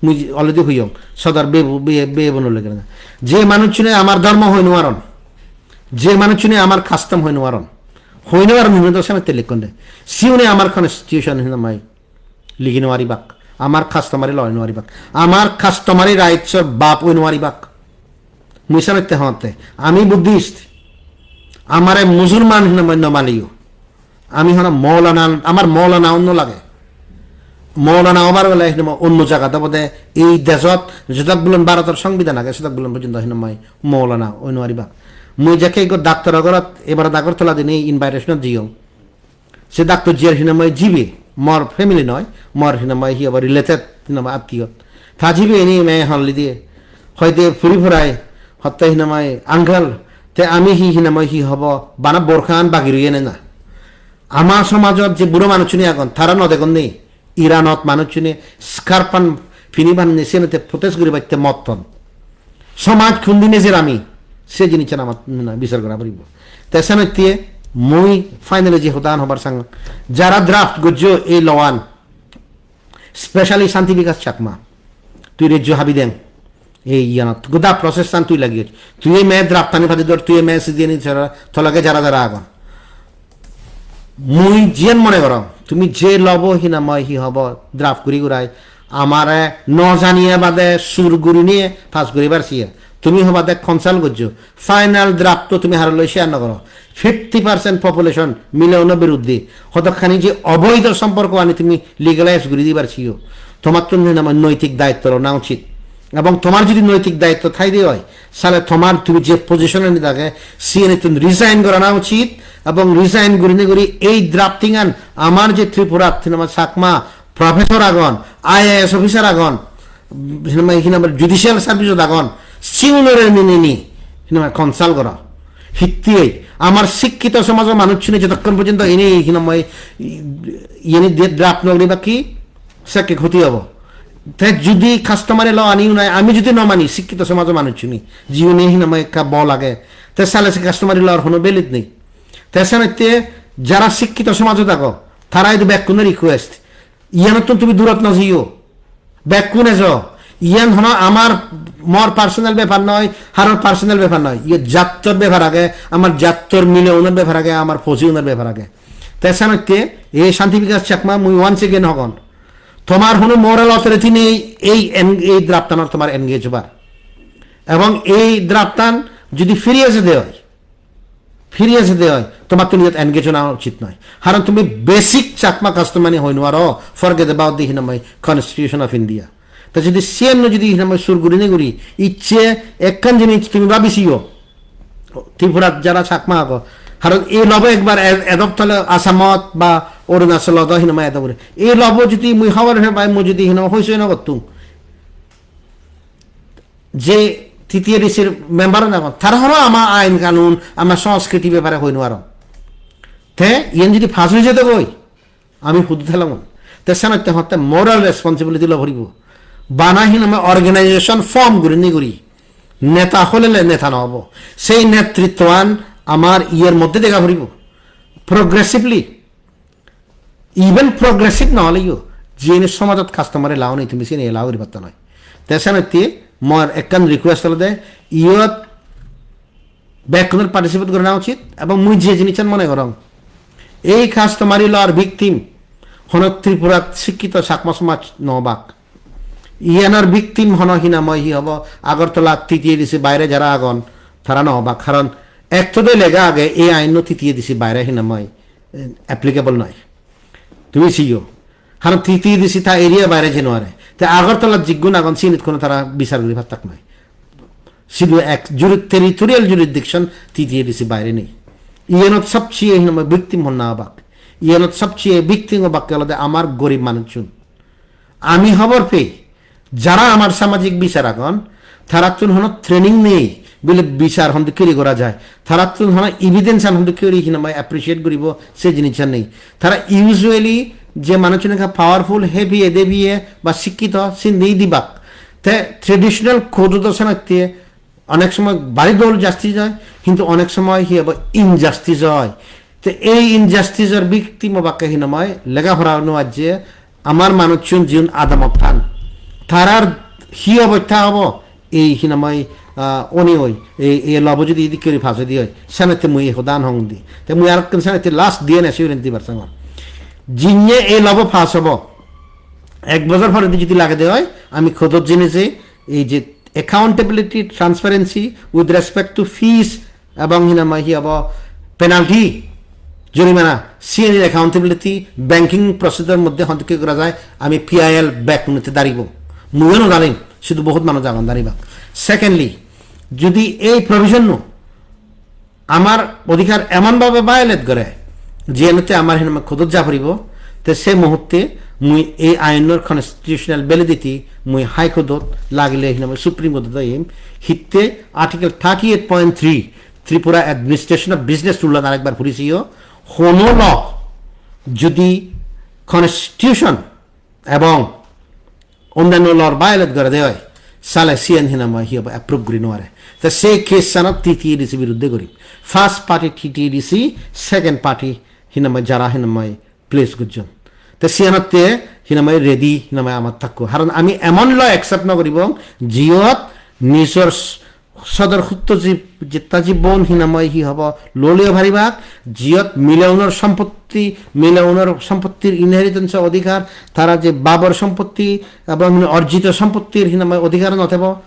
Mui already hoyong, sodor be, be, be bono lege na. Je manuchune amar dharma hoi no paron, je manuchune amar custom hoi no paron, hoi no paron, hoi no paron, senotte likkon de. Siune amar constitution hinamai ligi no paribak. Amar customary law oi nw paribak. Amar customary rights-or bap oi nw paribak. Mui senotte hongotte. Ami Buddhist. Amare Musulman hinamai nw maliyo. Ami hono Maulana, amar Maulana onno lage. Maulana obar gole hinamai onno jagat obode, ei dejot jedok bulon Bharotor Songbidan age, sedok bulon porjonto hinamai Maulana oi nw paribak. Mui jekke ekko doctor-o gorot ebar Agartala dinei invitation-ot jiyong. Se doctor jiyar hinamai jibe, mor family noi, mor hinamai hi obo related hinamai attiyo. Ta jibe ini me honli diye. Hoide puri purai, hotte hinamai uncle, te ami hi hinamai hi hobo, bana borkhan bagi roye ne na. Ama somajot je buro manuchchune agon, tara no degon ni. Iranot manuchchune scarf-an pini banne senotte protest guribatte motton. Somaj kundine jer ami, se jinissan amar na bichar gora poribo. Te senotte mui finally je hodan hobar sang, jara draft gojjo ei law-an, specially Shanti Bikash Chakma, tui rejjo habi deng, ei iyanot goda process-an tui lagiyoj. Tui ei me draft-ani padi dor, tui ei me sidiyani sara, tolage jara jara agon. Mui jiyan mone gorong, tumi je lobo hinamai hi hobo draft guri gurai, amare no janiye bade sur guriniye pass guribar siye. Tumi hobade consult gojjo. Final draft-o tumi haroloi share no goro. Fifty percent population mile uno biruddhe. Hodokkani je oboido somporko ani tumi legalize guri dibar siyo. Tomattun hinamai noitik daitto lona uchit. Ebong tomar jodi noitik daitto thaide oi, sale tomar tumi je position-ani dage, siyenittun resign gorana uchit, ebong resign gurinei guri ei drafting-an amar je Tripurat hinamai Chakma professor agon, I A S officer agon, hinamai, hinamai judicial service-ot agon, sigunore ninei hinamai consult goro. Hittei amar sikkito somajo manuchchune jotokkon porjonto ini hinamai iyeni de-, draft no guri bakki sekke khoti obo. Te judi customary law ani unai, ami judi no mani, sikkito somajo manuchchune, jiune hinamai ekka bol age, te sale se customary law-r hono valid nei. Te senotte jara sikkito somajot ago, tara idu bekkune request, iyanottun tumi durot no jiyo, bekkun ejo. Iyan hono amar, mor personal bepar noi, haror personal bepar noi. Iye jattor bepar age, amar jattor mile unor bepar age, amar foji unor bepar age. Te senotte ei Shanti Bikash Chakma mui once again hogon, tomar hono moral authority nei ei en-, ei draft-anor tomar engage hobar. Ebong ei draft-an jodi firiye jede oi, firiye jede oi, tomattun iyot engage ona uchit noi. Haron tumi basic Chakma custom-ani hoi nuaro, forget about the hinamai Constitution of India. Ta jodi siyan no jodi hinamai sur gurinei guri, icche ekkan jinis tumi babi siyo, Tripurat jara Chakma ago, haron ei lobo ekbar ad-, adopt ole Assamot ba Arunachalot hinamai adopt gore. Ei lobo jodi mui hobor pai, mui jodi hinamai hoi soi no gottung. Je T T A D C-r member agon, tara hono ama ain kanun, ama sanskriti bepare hoi nuaron. Te iyen jodi pass oi jede goi, ami hudu thelong. Te senotte hotte moral responsibility lo poribo. Bana hinamai organization form gurinei guri, neta holele neta no obo. Sei netrittoan amar iyer moddhe dega poribo. Progressively, even progressive no oleyo, jiyeni somajot customary law nei, tumi siyeni allow guri patta noi. Te senotte mor ekkan request olode, iyot bekkunor participate gorana uchit, ebong mui je jinissan mone gorong, ei customary law-r victim hono Tripurat sikkito Chakma somaj no obak. Iyanor victim hono hinamai hi hobo, Agartala T T A D C baire jara agon, tara no obak. Karon ekto de lega age, ei ainno T T A D C baire hinamai, eh, applicable noi. Tumi siyo. Haron T T A D C ta area baire je nuare. Te Agartala jigun agon, sinit kono tara bichar guri pattak noi. Sidu ek juri-, territorial jurisdiction T T A D C baire nei. Iyanot sobcheye hinamai victim honna obak. Iyanot sobcheye victim obakke olode amar gorib manuchun. Ami hobor pei, jara amar samajik bichar agon, tarattun hono training nei, bile bichar hondokke guri gora jai. Tarattun hono evidence an hondokke guri hinamai appreciate guribo, se jinissan nei. Tara usually je manuchun ekka powerful, hebiye, debiye, ba sikkito, sindi dibak. Te traditional code-o do senotte onek somoy bari dol justice oi, hintu onek somoy hi obo injustice oi. Te ei injustice-or victim obakke hinamai lega pora no ajje, amar manuchun jiun adamot than. Tarar hi obosta obo, ei hinamai, ah, oni oi, ei, ei lobo jodi idikke guri pass oi di oi, senotte mui ei hodan hong di. Te mui arokken senotte last D N S urent dibar sangor. Jinne ei lobo pass obo, ek bojor poredi jodi lagede oi, ami court-ot jeinei je ei je accountability, transparency with respect to fees ebong hinamai hi hobo penalty, jorimana, siyenir accountability, banking procedure moddhe hondokke gora jai, ami P I L bek unite daribo. Muiyo no darim, sudu bohut manuj agon daribak. Secondly, jodi ei provision-no amar odhikar emon bhabe violate gore, jiyenotte amar hinamai court-ot ja poribo, te se muhutte mui ei ainor constitutional validity mui High Court-ot, lagile hinamai Supreme Court-ot jeyem, hitte Article thirty-eight point three Tripura Administration of Business Rule-an arekbar puri seyo, hono law jodi constitution ebong onnanno law-r violate gorede oi, sale siyen hinamai hi hobo approve guri no pare. Te se case-anot T T A D C biruddhe guri. First party T T A D C, second party hinamai jara hinamai place gojjon. Te siyenotte hinamai ready hinamai amar thakko. Haron ami emon law accept no guribong, jiyot nijor s-, sodor hutto ji-, jitta jibbon hinamai hi hobo loleo paribak, jiyot mileunor sompotti, mileunor sompottir inheritance odhikar, tara je babor sompotti ebong orjito sompottir hinamai odhikar no thebo,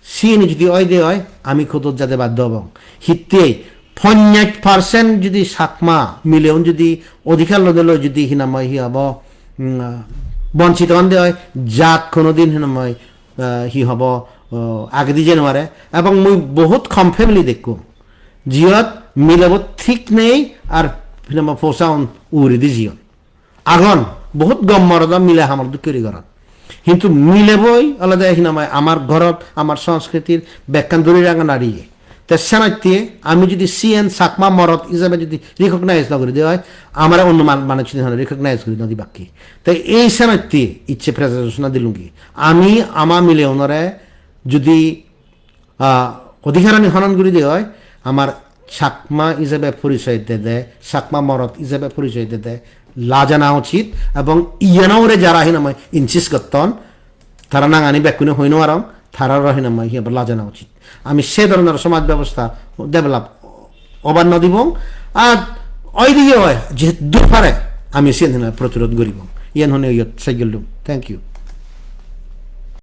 siyeni jodi oide oi, ami court-ot jade baddo obong. Hitte ponchas percent jodi Chakma mileun jodi odhikar lode loi jodi hinamai hi hobo, mm, bonchito onde oi, jat konodin hinamai, ah, hi hobo, oh, agedi jei no pare. Ebong mui bohut hom family dekkong, jiyot milebo thik nei ar hinamai posaun uguredi jeyon. Agon, bohut gom morot o mile hamor dokke guri goron. Hintu mileboi olode hinamai amar gorot, amar sanskritir bekkan duri ranga nariye. Te senotte ami jodi siyen Chakma morot ijebe jodi recognize no guri de oi, amare onno man-, manuj jodi hone recognize guri no dibakke. Te ei senotte icche presentation dilungi. Ami ama mileunore jodi, ah, odhikarani honon guri de oi, amar Chakma ijebe porichoy dede, Chakma morot ijebe porichoy dede, lajana uchit, ebong iyanore jara hinamai insist gotton, tara nangani bekkune hoi no parong, tararo hinamai hi hobo lajana uchit. Ami se dhoronor somaj bebosta develop obar no dibong, ar oide oi je dur pare ami siyen hinamai protirod guribong. Iyen hone iyot sej gollung. Thank you.